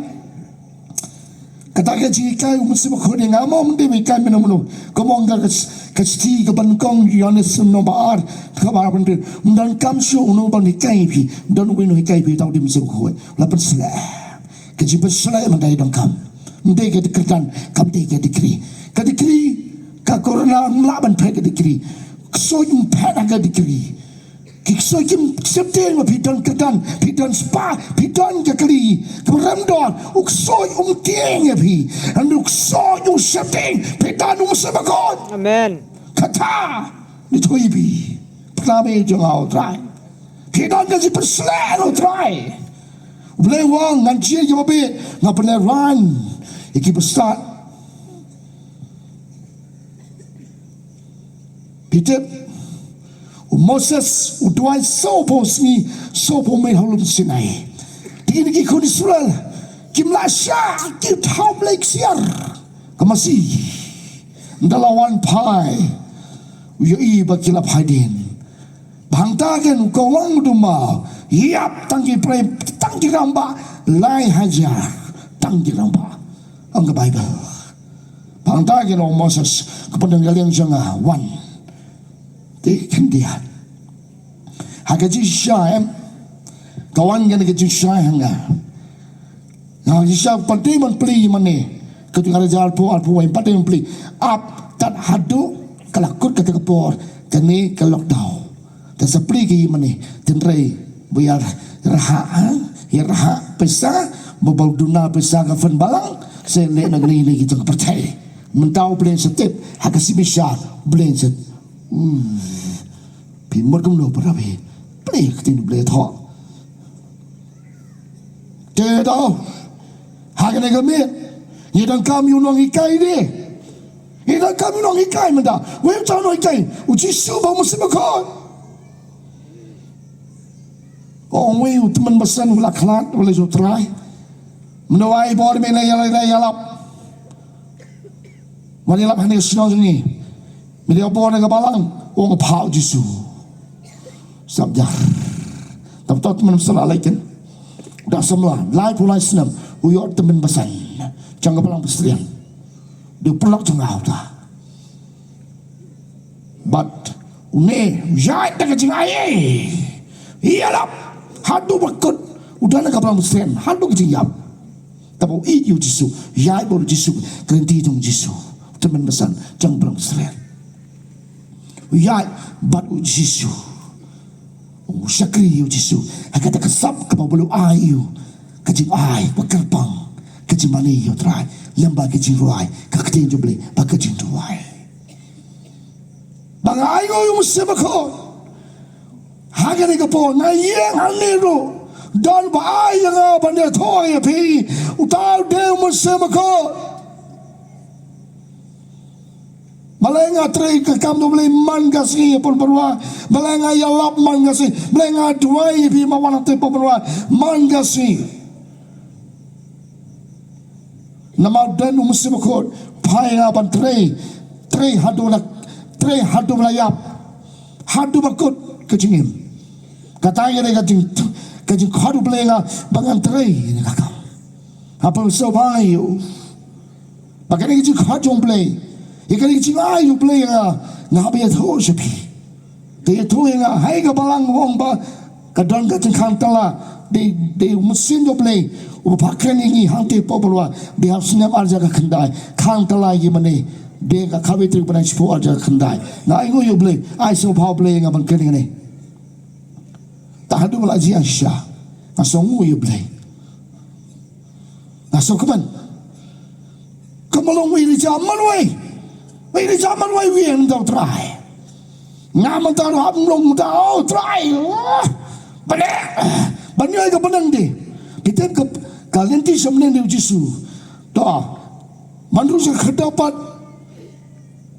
Kata ka jinghikai u Mynsiem Bakhuid nga mo mynta hikai mano mano. Ka bong ka, ka, ka shithi kaba nyngkong Ïoannis lynnong ba ar, kaba ar ban pyn. Ym don kam shuh uno ban hikai phi, ym don uwei uno hikai phi tang u Mynsiem Bakhuid. La pynsleh. Ka jingpynsleh mynta ïa donkam. Ym dei ka kyrdan, kam dei ka decree. Ka decree, ka corona ym lah ban phet ka decree. Ksoh ym phet ka decree. Ki ksoh kim sheptieng ba phi don kyrdan, phi don spah, phi don ka kali. Ka rem dor, u ksoh um tieng ïa phi. Hynrei u ksoh u sheptieng, phi don u Mynsiem Bakhuid. Amen. Kata, ni thui phi. Pynlame jong nga U Trai. Phi don ka jingpynsleh U Trai. U Blei u ong, ngan jia ïa ki babieit, ngan pynlehrain ïa ki bastad. Phi tip, u Moses u duwai sawphew sngi sawphew miet ha u lum Sinai. Te kine ki khun Israel kim lah shah, ki thaw Blei ksiar. Ka masi, ynda la wan phai, u ïohi ba ki la phai dien. Ba hangta kein u Kawang u duma, ïap tang ki prei, tang ki rangbah lai hajar, tang ki rangbah. Ong ka Baibl. Ba hangta kein u Moses, ka pyndonkam ïa ka liang jong nga, wan. Te khyndiat. Ha ka jingshisha em. Ka wan kane ka jingshisha ha nga. Nga jingshisha pat dei ban plie ïa mane. Ka tu ka arhajar arphew, arphew wei pat dei ban plie. Ap tad haduh ka la kut kata ka por. Kane ka lockdown. Te sa plie ki ïa mane. Tynrai ba ïa raha, ha? Ïa raha pisa, ba ba duna pisa ka fund balang. Sa leh na kane kane ki jong ka pyrthei. Mynta u Blei sa tip. Ha ka sibisha u Blei sa Hmm. Phi mut kumno para phi? Plie ktien Blei thoh. Te to. Ha kane ka miet. Ngi donkam ïa u nonghikai de. Ngi donkam ïa u nonghikai mynta. Wei u nonghikai? U Jisu bad u Mynsiem Bakhuid. Ong wei u tymmen basan u la khlad, u la ju trai. Mynta wei bor me na ïa la ïalap. Mane lap hane shnong jong ngi. Mane bor na ka balang, ong pha u Jisu. Sap jar. Tap tot man sala laiken. Da samla, lai pulai snam, u ïoh tymmen basan. Jong ka balang Presbyterian. Dei u paralok jong nga uta. Bad une u ïaid da ka jingai. Ïalap haduh ba kut. U don ha ka balang Presbyterian haduh ka jingïap. Te ba u ïeit ïa u Jisu, ïaid bad u Jisu, ka lynti jong u Jisu. Tymmen basan jong ka balang Presbyterian. U ïaid bad u Jisu. U shakri ïa u Jisu ha kata ka sap kaba u la ai ïa u, ka jingai ba kyrpang, ka jingmane ïa u Trai, lem bad ka jingrwai, ka ktien jong U Blei bad ka jingduwai. Ba nga ainguh ïa u Mynsiem Bakhuid. Ha kane ka por nga ïeng hangne ruh, don ba ai ïa nga ban ïathuh ïa phi. Uta u dei u Mynsiem Bakhuid. Balei nga trei ka kam jong U Blei man ka sngi, ïa pun pynwa? Balei nga ïalap man ka sngi? Balei nga duwai ïa phi ma wan hangtei, pun pynwa, man ka sngi? Namar don u Mynsiem Bakhuid phai ïa nga ban trei, trei haduh la, trei haduh la ïap, haduh ba kut ka jingim. Kata ïa ka jing, ka jingkhot U Blei ïa nga ba ngan trei ïa ka kam. Haba sngewbha ïa u Ba kane ka jingkhot jong U Blei, ïa kane ka jingai U Blei ïa nga, nga hap ïathuh sha phi. Te ïathuh ïa nga, ha ka balang u ong ba ka don ka jingkhang tala, dei, dei u Mynsiem jong U Blei uba phah kren ïa ngi hangtei, pop balwa, dei ha u snem arhajar khyndai, khang tala ïa mane, dei ka khatwei tarik bnai shiphew arhajar khyndai. Nga ainguh ïa U Blei, ai sngewbha U Blei ïa nga ban kren ïa kane. Te haduh ba la jia shisha, nga sngewnguh ïa U Blei. Nga sngewkmen. Ka mlong u Elijah marwei. U Elijah marwei u ïeng na u Trai. Nga mynta ruh hap mlong mynta, oh Trai. Bane. Ban ïoh ka bneng de. Phi tip ka, ka lynti sha bneng de u Jisu. To. Ban rung sha ka khyrdop pat.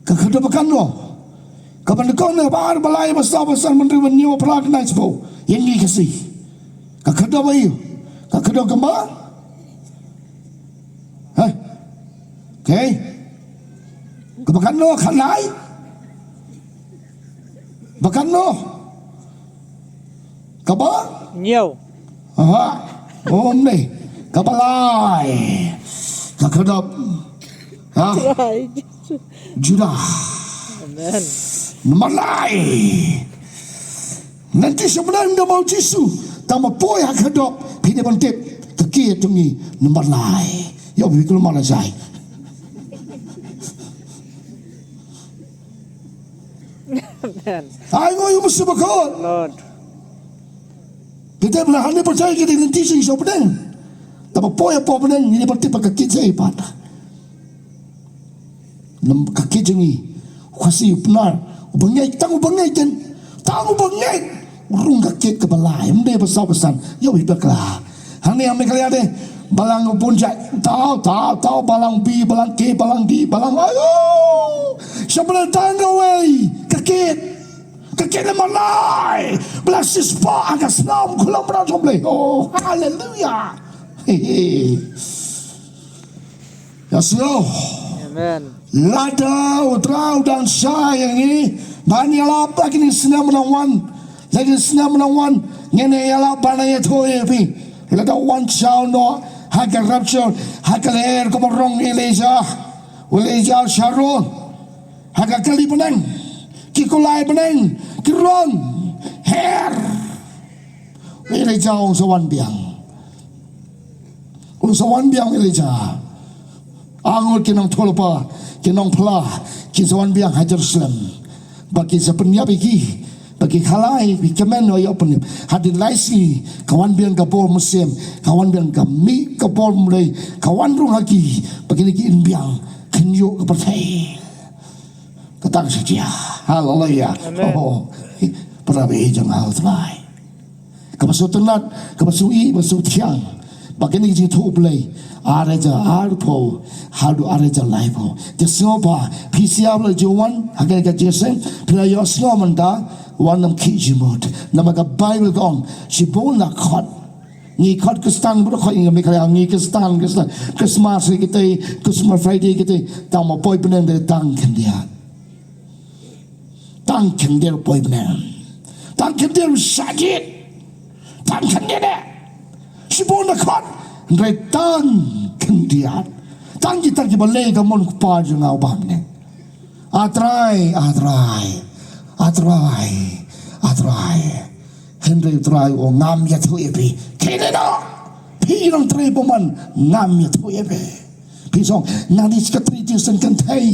Ka khyrdop ba katno? Kaba nyngkong, kaba ar, ba lai, ba saw, ba san, ba hynriew, ba hynñiew, ba phra, khyndai, shiphew. Ïa ngi Khasi. Ka khyrdop ba aïu? Ka khyrdop kaba? Hah? Okay. Kaba katno, khatlai? Ba katno? Kaba? Hynñiew. Aha. Ym dei. Kaba lai. Ka khyrdop. Ha? Trai. Judah. Amen. Namar lai. Lynti sha bneng da ma u Jisu. Tang ba poi ha khyrdop. Phi dei ban tip. Ka kit jong ngi namar lai. Ïa phi kulmar la jai. Amen. Ainguh ïa u Mynsiem Bakhuid. Lord. Kita bla hangne pyrthei kita lynti sha bneng. Tang ba poi hapoh bneng ngi dei ban tip ba ka kit jai pat. Nam ka kit jong ngi. U Khasi, u Pnar, u bangeit, tang u bangeit ken. Tang u bangeit. U rung ka kit kaba lai, ym dei ba saw ba san. Ïa u hi bakla. Hangne ha Meghalaya te, balang bun jait, tau, tau, tau, balang B, balang K, balang D, balang, ayo! Sha ba la tang kawei, ka kit, ka kit la malai, ba la shisha ha ka snam, khulam bra jong U Blei. Oh, haleluya. He, he. Yes, Lord. Amen. Lada U Trai u dang shai ïa ngi ban ïalap ha kine ki snem ba dang wan, ha kine ki snem ba dang wan, ngin ïalap ban ïathuh ïa phi. Lada wan shaw noh ha ka rapture, ha ka lyer kumba rong Elijah, Elijah Sharon, ha ka kali bneng, ki kulai bneng ki rong, her. Elijah un sa wan biang. Un sa wan biang Elijah. Ngut ki nongïathuhlypa, ki nongphla, kin sa wan biang ha Jerusalem. Ba kin sa pynïap ïa ki, ba ki khalai, ki kmen ïa u pynïap. Hadien lai sngi, ka wan biang ka bor mynsiem, ka wan biang ka mih ka bor mlei, ka wan rung ha ki, ba kine kin im biang, kin ïoh ka pyrthei. Ka tang sa jia. Haleluya. Amen. Oh, para bangeit jong U Trai. Kaba sngewtynnat, kaba sngewthuh, kaba sngewthiang. Ba kine ki jingthoh U Blei. Ar hajar arphew, haduh ar hajar laiphew. Te sngewbha, phi sngewbha la ju wan, ha kane ka jingïaseng, phi la ïohsngew mynta, wat nym khih jingmut. Namar ka Baibl ka ong, shibun la khot. Ngi khot Khristan, bun khot ngi, ngi Khristan, Khristan. Christmas ri kita, Christmas Friday kita, tang ma poi bneng de tang khyndiat. Tang khyndiat poi bneng. Tang khyndiat shadit. Tang khyndiat de. Shibun da khot, hynrei tang khyndiat. Tang kita kiba leh ka mon u Kpa jong nga uba ha bneng. A Trai, A Trai, A Trai, A Trai. Hynrei U Trai u ong ngam ïathuh ïa phi. Khie leit noh. Phi long trei bymman ngam ïathuh ïa phi. Phi song, nga dei secretary jingïaseng kynthei.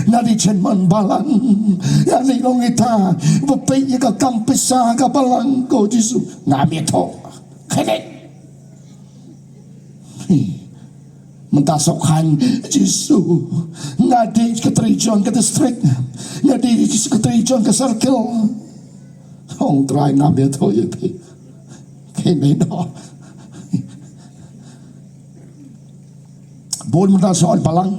Nga dei chairman balang. Nga dei long ita ba peit ïa ka kam pisa ka balang ko Jisu. Ngam ïathuh. Khie leit. Mynta sngewkhan Jisu. Nga dei secretary jong ka district. Nga dei secretary jong ka circle. Ong Trai ngam ïathuh ïa phi. Khie leit noh. Bun mynta shu ot balang.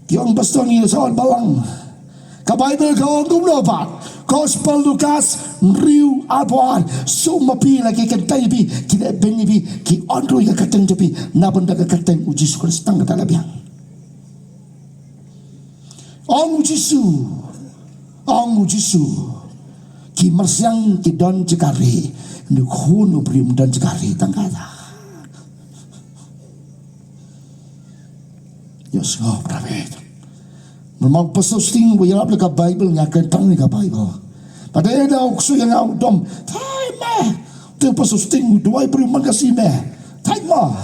Ki ong pastor ngi shu ot balang. Ka Baibl ka ong kumno pat? Gospel Lukas hynriew arphew ar, sngewma phi la ki kynthei phi, ki leh beiñ phi, ki ot ruh ïa ka kyrteng jong phi, na bynta ka kyrteng u Jisu Khrist tang kata la biang. Ong u Jisu, ong u Jisu, ki myrsiang ki don jaka rieh, hynrei u Khun u briew ym don jaka rieh tang kata. Ïohsngew para bangeit. Namar u Pastor Sting u ïalap ïa ka Baibl, nga kren tang ïa ka Baibl. Pat ïa da u ksuid ïa nga u dom. Thait ma. Te u Pastor Sting u duwai briew man ka sngi ma. Thait ma.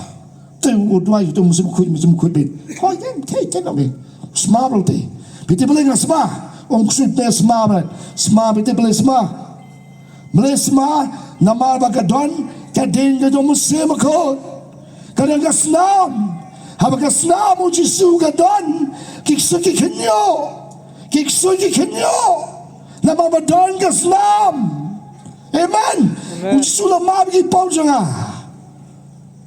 Te u duwai te u mynsiem khuid, mynsiem khuid beit. Hoi ken, thait ken ong beit. Sma bro te. Phi tip balei nga sma. Ong ksuid te sma bro. Sma phi tip balei sma. Balei sma, namar ba ka don ka ding ka jong u Mynsiem Bakhuid. Ka don ka snam. Haba ka snam u Jisu ka don, ki ksuid ki khynñiuh. Ki ksuid ki khynñiuh. Namar ba don ka snam. Amen. Amen. U Jisu la map ïa ki paw jong nga.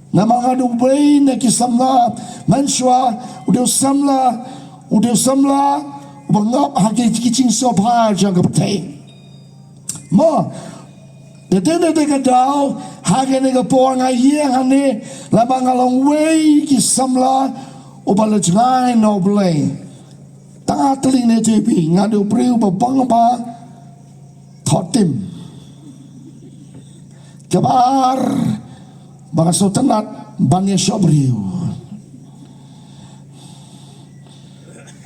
Namar nga dei uwei na ki samla mynshuwa, u dei u samla, u dei u samla uba ngop ha ki, ki jingsngewbha jong ka pyrthei. Mo, da dei, da dei ka daw, ha kane ka por nga ïeng hangne, lada nga long uwei ki samla uba la jngai na U Blei. Tang ha tylli ne jong phi, nga dei u briew ba bang ba thoh tim. Kaba ar, ba nga sngewtynnat ban ïashoh briew.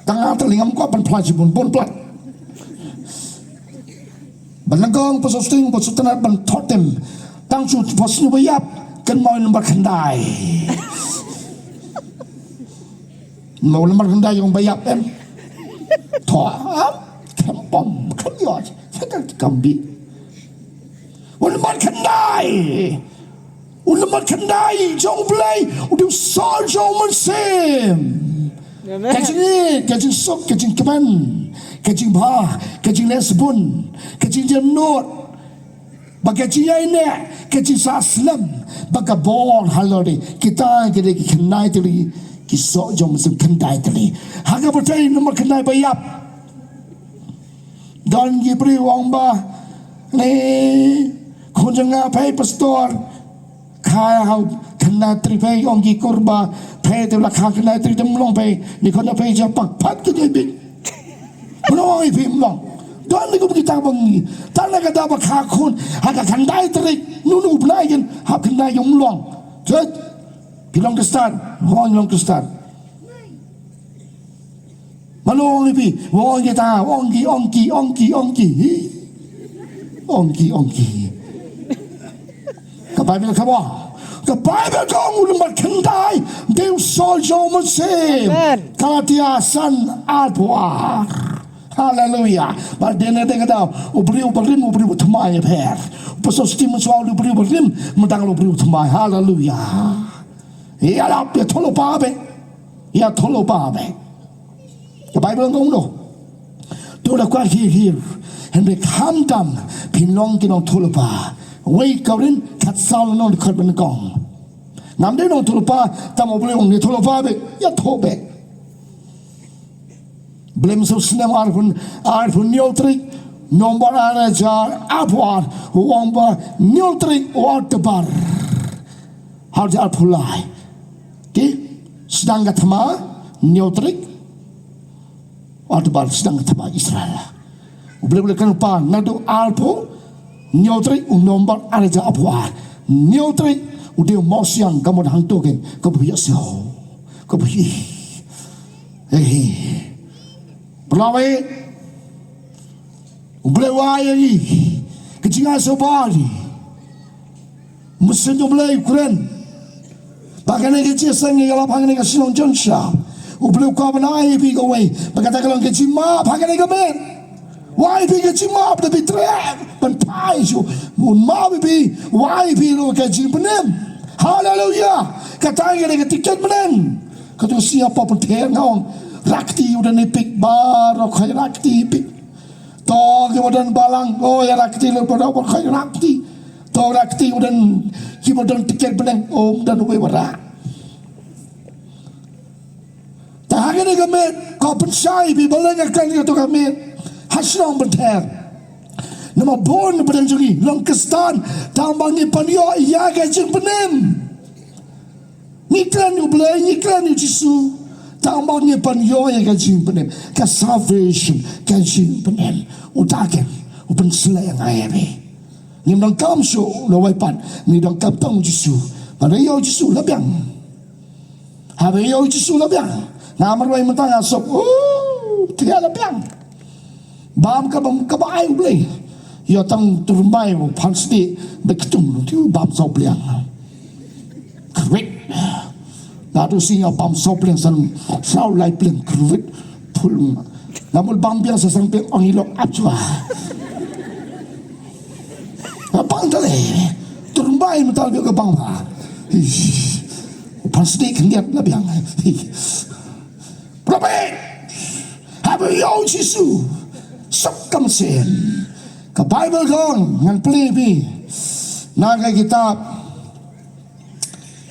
Tang ha tylli ngam kwah ban phla shibun, bun palat. Ba nyngkong, Pastor Sting, ba sngewtynnat ban thoh tim. Tang shu, ba shu ba ïap, kynmaw ïa u nambar khyndai. Mo, u nambar khyndai jong ba ïap em. Thoh, am, khlem pom, khlem ïoh, sa ka kam bit. U nambar khyndai. U nambar khyndai jong U Blei, u dei u sor jong u mynsiem. Amen. Ka jingïeit, ka jingsuk, ka jingkmen, ka jingbha, ka jingleh shibun, ka jingjemnud. Ba ka jingïaineh, ka jingsah slem, ba ka bor halor, kita ki dei ki khyndai tylli ki soh jong u Mynsiem, khyndai tylli. Ha ka pyrthei namar khyndai ba ïap. Don ki briew ong ba, ne, khun jong nga phi pastor, kha ha u khyndai tylli phi, ong ki kur ba phi te la kha khyndai tylli, te ym long phi, ne khun jong phi jingpang, pat ki dei bit. Mano ong ïa phi ym long? Don ne kum kita ba ngi. Tang na ka daw ba kha khun ha ka khyndai tylli, nu nu u bnai kin hap khyndai, ym long. Jot. Ki long Khristan, ong long Khristan. Mano ong ïa phi, ong kita, ong ki, ong ki, ong ki, ong ki. Hi. Ong ki, ong ki. Ka Baibl ka ong, ka Baibl ka ong u namar khyndai dei u soh jong u Mynsiem. Amen. Galatia san arphew ar. Haleluya. Bad dei na dei ka daw, u briew barim, u briew ba thymmai ïa pher. U Pastor Steve Mynshuwa u dei u briew barim, mynta u dei u briew thymmai. Haleluya. Ïalap, ïathuhlypa beit. Ïathuhlypa beit. Ka Baibl ka ong kumno? To da kwah hi hi. Hynrei khamtam phin long ki nongthuhlypa. Wei Korinth khatsaw lynnong dkhot ba nyngkong. Ngam dei nongthuhlypa, tang U Blei u ong ne thuhlypa beit, ïathuh beit. Blei Mynsiem Snem arphew, arphew hynñiew tarik November ar hajar arphew ar, u ong ba hynñiew tarik u Oktober. Hajar arphew lai. Te, sdang ka thma, hynñiew tarik, Oktober, sdang ka thma Israel. U Blei u la kren pa, naduh arphew hynñiew tarik u November ar hajar arphew ar. Hynñiew tarik u dei u mawsiang, ka mut hangto kein, kaba ïohsngew. Kaba ïohi. Hei, hei. Ba la wei. U Blei u ai ïa ngi ka jingïasoh ba ri. Mynsiem U Blei u kren. Ba kane ka jingïaseng ïalap hangne ha ka shnong Jonsha. U Blei u kwah ban ai ïa phi kawei. Ba kata ka long ka jingmap ha kane ka miet. U ai ïa phi ka jingmap da phi treh ban phai shuh. Un map ïa phi, u ai ïa phi ruh ka jingpynim. Haleluya. Kata ka dei ka tiket mynnin. Katto shisha pop pynthikna ong. Rakti u don ïa pik baroh, khoi rakti ïa pik. To kiba don balang, oh, ïa rakti, lo baroh, baroh khoi rakti. To rakti u don, kiba don tiket bneng, oh, don uwei ba rah. Te ha kane ka miet, ko pynshai phi balei nga kren ïa kato ka miet. Ha shnong Pynthor. Namar bun na pdeng jong ngi long Khristan, tang ba ngi pynïoh ïa ka jingpynim. Ngi kren ïa U Blei, ngi kren ïa U Jisu. Tang ba ngi pynïoh ïa ka jingpynim, ka salvation, ka jingpynim. Uta kein u pynsleh ïa nga ïa phi. Ngim donkam shuh lawei pat, ngi donkam tang U Jisu. Haba ïoh U Jisu la biang. Haba ïoh U Jisu la biang. Nga marwei mynta nga suk. Uh, tria la biang. Bam kaba, kaba ai U Blei. Ïa tang tu rymbai u phan sdie bad ktung tu bam saw pliang. Kyrwit. Nga tu si nga bam saw pliang san saw lai pliang kyrwit. Pul. Nga mut bam biang sa sang pliang ong i lok ap chwa. Nga bang tale. Tu rymbai mynta biang ka bang ba. Ih. Phan sdie khyndiat la biang. Ih. Prophet. Haba ïoh U Jisu suk ka mynsiem. Ka Baibl ka ong, ngan plie phi na ka kitab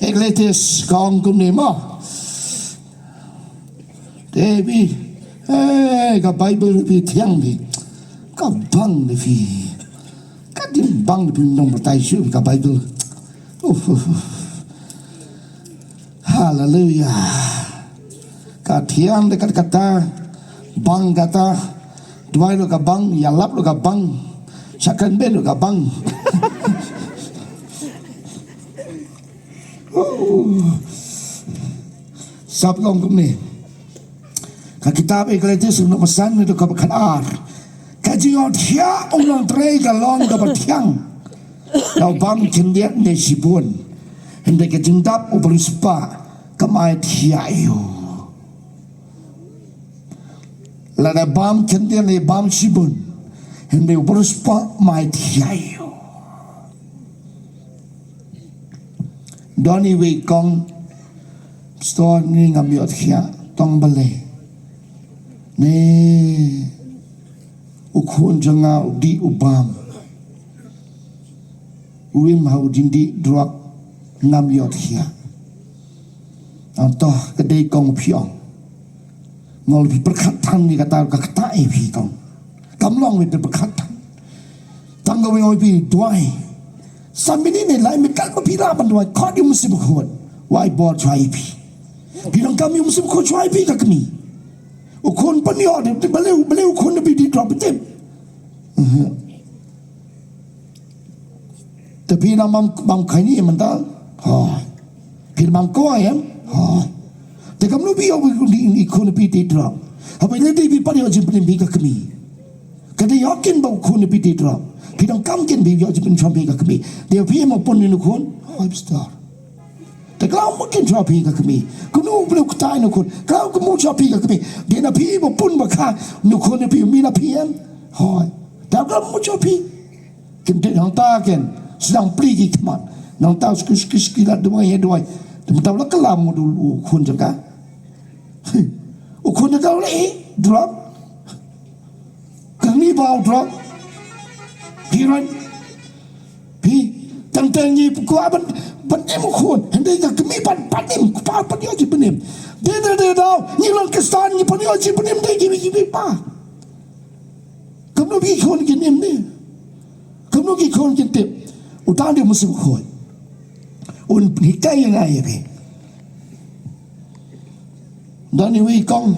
Ekletis, ka ong kumne mo. Te phi, eh, ka Baibl phi thiang phi. Ka bang ne phi. Ka ding bang ne phi nongbatai shuh ka Baibl. Uh, uh, uh. Haleluya. Ka thiang de kat kata, bang kata, duwai lo ka bang, ïalap lo ka bang, shakren beh lo ka bang. Sap long kumne. Ka kitab Ekletis lynnong ba san, dkhot ba khatar. Ka jingïohthiah u nongtrei ka long kaba thiang. Ka bam khyndiat ne shibun. Hynrei ka jingdap u bariewspah kam ai thiah ïa u. Lada bam khyndiat ne bam shibun. Hynrei u bariewspah kam ai thiah ïa u. Don iwei i ong, Pastor, ngi ngam ïohthiah, tang balei? Ne u khun jong nga u dih u bam. Wim ha u jingdih drok ngam ïoh thiah. Ang toh ka dei kong phi ong. Ngol phi pyrkhat than ni kata ka kata e phi kong. Kam long wi pyrkhat than. Tang ka wi ong phi duwai. Sa minit ne lai minit ka phi la ban duwai. Khot ïa u Mynsiem Bakhuid. Wai bor chwa ïa phi. Phi dang kam ïa u Mynsiem Bakhuid chwa ïa phi ka kmie. U khun pynïoh de balei balei u khun na phi dih drok phi tip. Mhm. Te phi na mam mam khani em mynta. Hooid. Phi mam ko em. Hooid. Te kam nu phi ïoh phi khun phi dih drok. Haba ïa dei phi pat ïoh jingpynim phi ka kmie. Ka dei ïoh kin ba u khun phi dih drok. Phi dang kam kin phi ïoh jingpynim phi ka kmie. Te phi em u pun ïa u khun. Hooid pastor. Te khlaw mo kin chwa phi ka kmie. Kumno u Blei u ktai ïa u khun. Khlaw kumno chwa phi ka kmie. Dei na phi mo pun ba kha ïa u khun ïa phi mi na phi em. Hooid. Te khlaw mo chwa phi. Kin te nangta kin. Sdang plie ki khmat. Nangta u ski ski ski la duwai ïa duwai. Te mynta u la khlaw mo u khun jong ka. U khun jong ka u la ïeh drok. Ka ngi ba u drok. Phi ran. Phi tang tang ngi kwah ban ban im u khun. Hynrei ka kmie ban ban im, kwah ban ïoh jingpynim. Dei dei dei daw ngi long Khristan ngi ban ïoh jingpynim dei ki ki pa. Kumno ki khun kin im ne. Kumno ki khun kin tip. Uta u dei u Mynsiem Bakhuid. Un hikai ïa nga ïa phi. Don iwei i kong.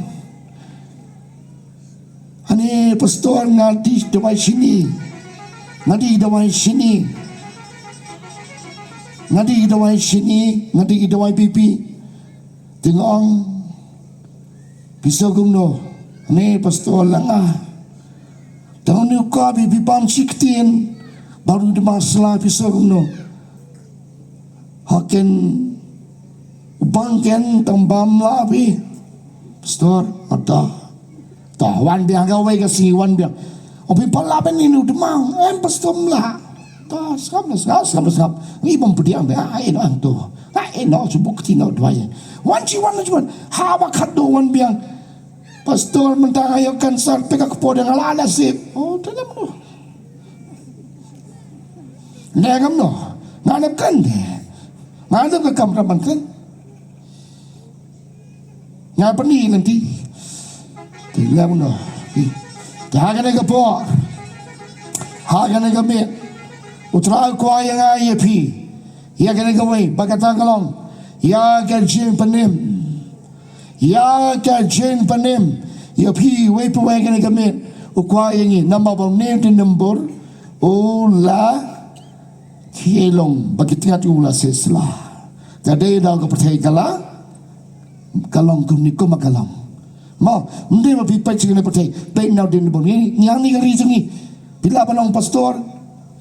Ani pastor nga dih dawai shini. Nga dih dawai shini. Nga dih dawai shini, nga dih dawai pipi. Te nga ong, phi sngew kumno? Ani pastor la nga. Te nga ong, ni u ka phi phi bam shi ktien. Baroh dei ma sla phi sngew kumno? Ha ken u bang ken tang bam la phi. Pastor, ata. Ta wan biang ka wei ka sngi wan biang. O phi pala ben inu demang. Em pastor mla. Ta skam na skam skam skam. Ngi bam pediang be ai no ang tu. Ai no su buk ti no dwai. Wan chi wan chi wan. Ha ba khat do wan biang. Pastor mynta nga ïoh cancer phi ka kpo dang la nasib. O ta nam no. Ne ngam no. Nga nep kan de. Nga nep ka kam raman kan. Nga pyni lynti. Te ngam no. Te ha kane ka por. Ha kane ka miet. U Trai u kwah ïa nga ïa phi. Ïa kane kawei ba kata ka long ïa ka jingpynim. Ïa ka jingpynim ïa phi wei pa wei kane ka miet. U kwah ïa ngi namar ba une u dei u dieng dieng bor u la khie long ba ki tngat u la sesla. Ka dei da ka pyrthei ka la ka long kum ni kum ka long. Mo, ym dei ba phi peit sha kane pyrthei, peit na u dien bor ngi, ngi hangne ka ri jong ngi. Phi lah ban long pastor,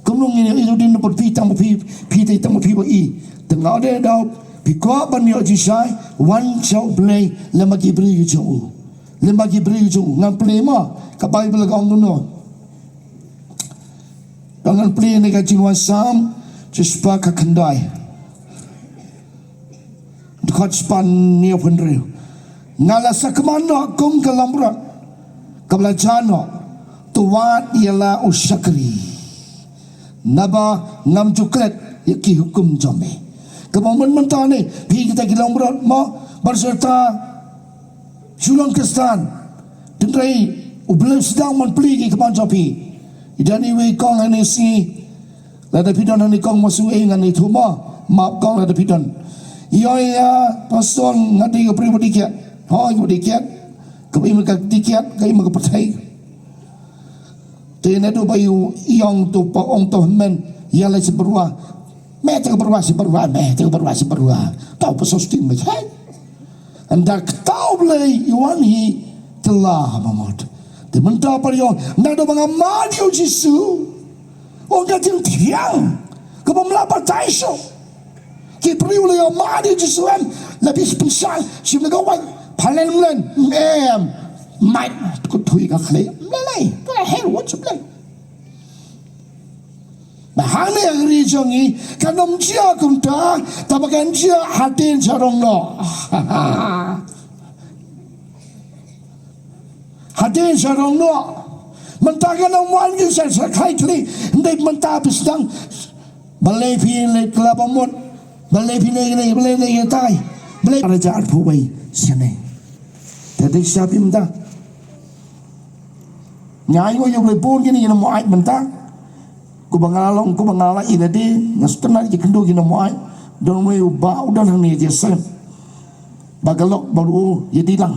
kumno ngi ïoh u dien bor phi tang ba phi, phi dei tang ba phi ba i. Te nga dei da phi kwah ban ïoh jingshai, wan sha U Blei lem bad ki briew jong u. Lem bad ki briew jong u. Ngan plie mo, ka Baibl ka ong kumno. Ngan plie na ka Jingwan Salm, shispah khyndai. Dkhot shispah hynñiew phew hynriew. Nga la sakma noh kum ka langbrot kaba la jia noh, to wad ïa la u shakri. Naba ngam ju klet ïa ki hukum jong me. Kaba mynta ne phi kita ki langbrot mo bad serta shu long Khristan. Hynrei U Blei u sdang ban plie ki kyrpang jong phi. Ida ni wei kong hangne sngi. Lada phi don hangne kong ma shu ei ngan ïathuh mo. Map kong lada phi don. Ïoh ïa pastor nga dei ka briew ba dei kiad. Hooid ka ba dei kiad. Ka ba im ka dei kiad, ka im ka pyrthei. Te naduh ba ïoh ïong to pa ong to hynmen ïa la shi byrwa. Me te ka byrwa shi byrwa, me te ka byrwa shi byrwa. Tau pa sosting me hai. Ynda ka tau Blei i wan hi te la ha mamot. Te mynta pa ïong naduh ba nga mad ïa u Jisu. Ong ka jingthiang ka bym lah batai shuh. Ki briew la ïa mad ïa u Jisu em la bi pynshai shim la ka wai. Phalen mlen em. Mai ko thui ka khlei mlei. Ka hel wat shu mlei. Ba hangne ha ka ri jong ngi kan ym jia kumta, tangba kan jia hadien sha rong noh. Hadien sha rong noh. Mynta kan ym wan ki sha sha khai kli, hynrei mynta phi sdang Balei phi leh kylla ba mut? Balei phi leh, leh, balei leh ïa tai? Balei? Ar hajar arphew wei shane. Te dei sha phi mynta. Nga ai nguh ïa U Blei bun kine ki nongmihkhmat mynta. Kumba nga la long, kumba nga la ïa lade, nga sngewtynnat ïa ki kyndoh ki nongmihkhmat. Don uwei u bah u don hangne ïa seng. Ba ka lok ba u ïa dih lang.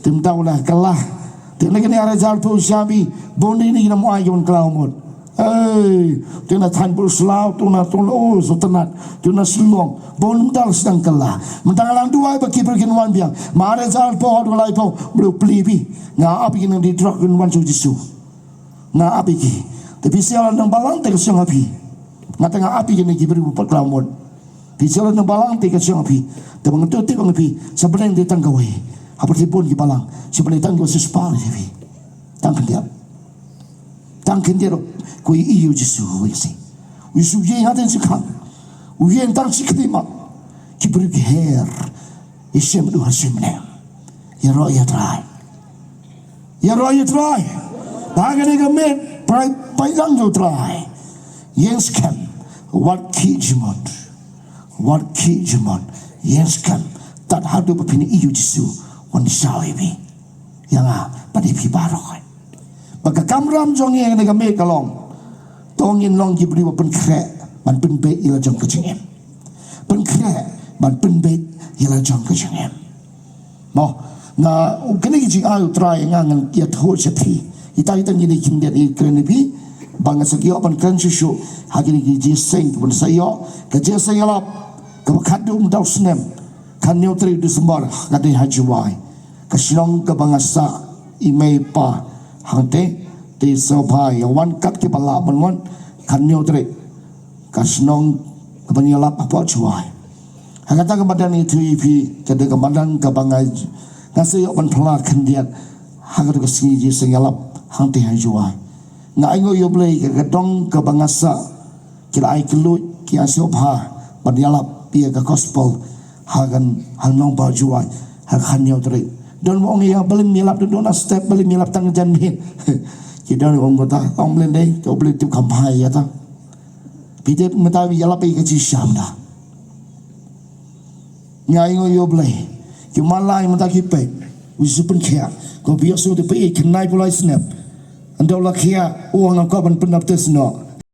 Te mynta u la kylla. Te na kane ar hajar arphew sha phi, bun dei kine ki nongmihkhmat ki ban kylla mut. Ei, te na thaiñ Bhurshlao, te na, te na, oh, sngewtynnat, te na Shillong, bun mynta la sdang kylla. Mynta nga la duwai ba ki briew kin wan biang. Ma ar hajar arphew, haduh laiphew, briew plie phi. Nga ap ïa ki nongdie drok kin wan sha U Jisu. Nga ap ïa ki. Te phi sha lade nang balang te ka shong ha phi. Nga te nga ap ïa kine ki briew ba kylla mut. Phi sha lade nang balang te ka shong ha phi. Te ba nga tu te ba nga phi. Sha bneng te tang kawei. Ha pyrthei bun ki balang. Sha bneng tang kawei, shispah ïa phi. Tang khyndiat. Tang khyndiat ruh. Ko ïohi ïa U Jisu, ïa si. U Jisu u ïeng hangtei shi khang. U ïeng tang shi khlieh mat. Ki briew ki her. Ïashem haduh ha shi bneng. Ïaroh ïa U Trai. Ïaroh ïa U Trai. Ba kane ka miet, peit, peit lang ïa U Trai. Ïeng skhem. Wat khih jingmut. Wat khih jingmut. Ïeng skhem. Tad haduh ba phin ïohi ïa U Jisu. Wan shaw ïa phi. Ïa nga, bad ïa phi baroh. Ba ka kamram jong ngi ha kane ka miet ka long. To ngin long ki briew ba pynkhreh, ban pynbeit ïa la jong ka jingim. Pynkhreh, ban pynbeit ïa la jong ka jingim. Mo, nga, kine ki jingai U Trai nga ngan ïathuh sha phi. Ita ita ngin ïa khyndiat ïa kren ïa phi. Ba nga sa ïoh ban kren shuh shuh. Ha kine ki jingïaseng, ban sa ïoh. Ka jingïaseng ïalap. Kaba khatduh mynta u snem. Khathynñiew tarik December. Ka dei ha Jowai. Ka shnong kaba nga sah. I mei i pa. Hangtei. Te sngewbha ïa wan kat kiba lah ban wan. Khathynñiew tarik. Ka shnong kaba ngi ïalap hapoh Jowai. Ha kata ka madan ngi ïathuh ïa phi, ka dei ka madan kaba nga, nga sa ïoh ban phla khyndiat. Ha kata ka sngi jingïaseng ïalap hangtei ha Jowai. Nga ai nguh ïa U Blei ka, ka dong kaba nga sah, ki la ai kylluid, ki ai sngewbha ban ïalap ïa ka gospel ha kan, ha nongbah Jowai ha ka khathynñiew tarik. Don ba ong ïa balei ym ïalap, don, don na step, balei ym ïalap tang jan miet. Ki don ong kata, ong balei dei, to U Blei tip kham bha ïa kata. Phi tip mynta ïalap ïa ka jingshisha mynta. Nga ai nguh ïa U Blei. Ki malai mynta ki peit. U Jisu pynkhiah. Ko Ïohsua te peit, khyndai phew lai snem. Ynda u la khiah, u ong nga kwah ban pynbaptis noh.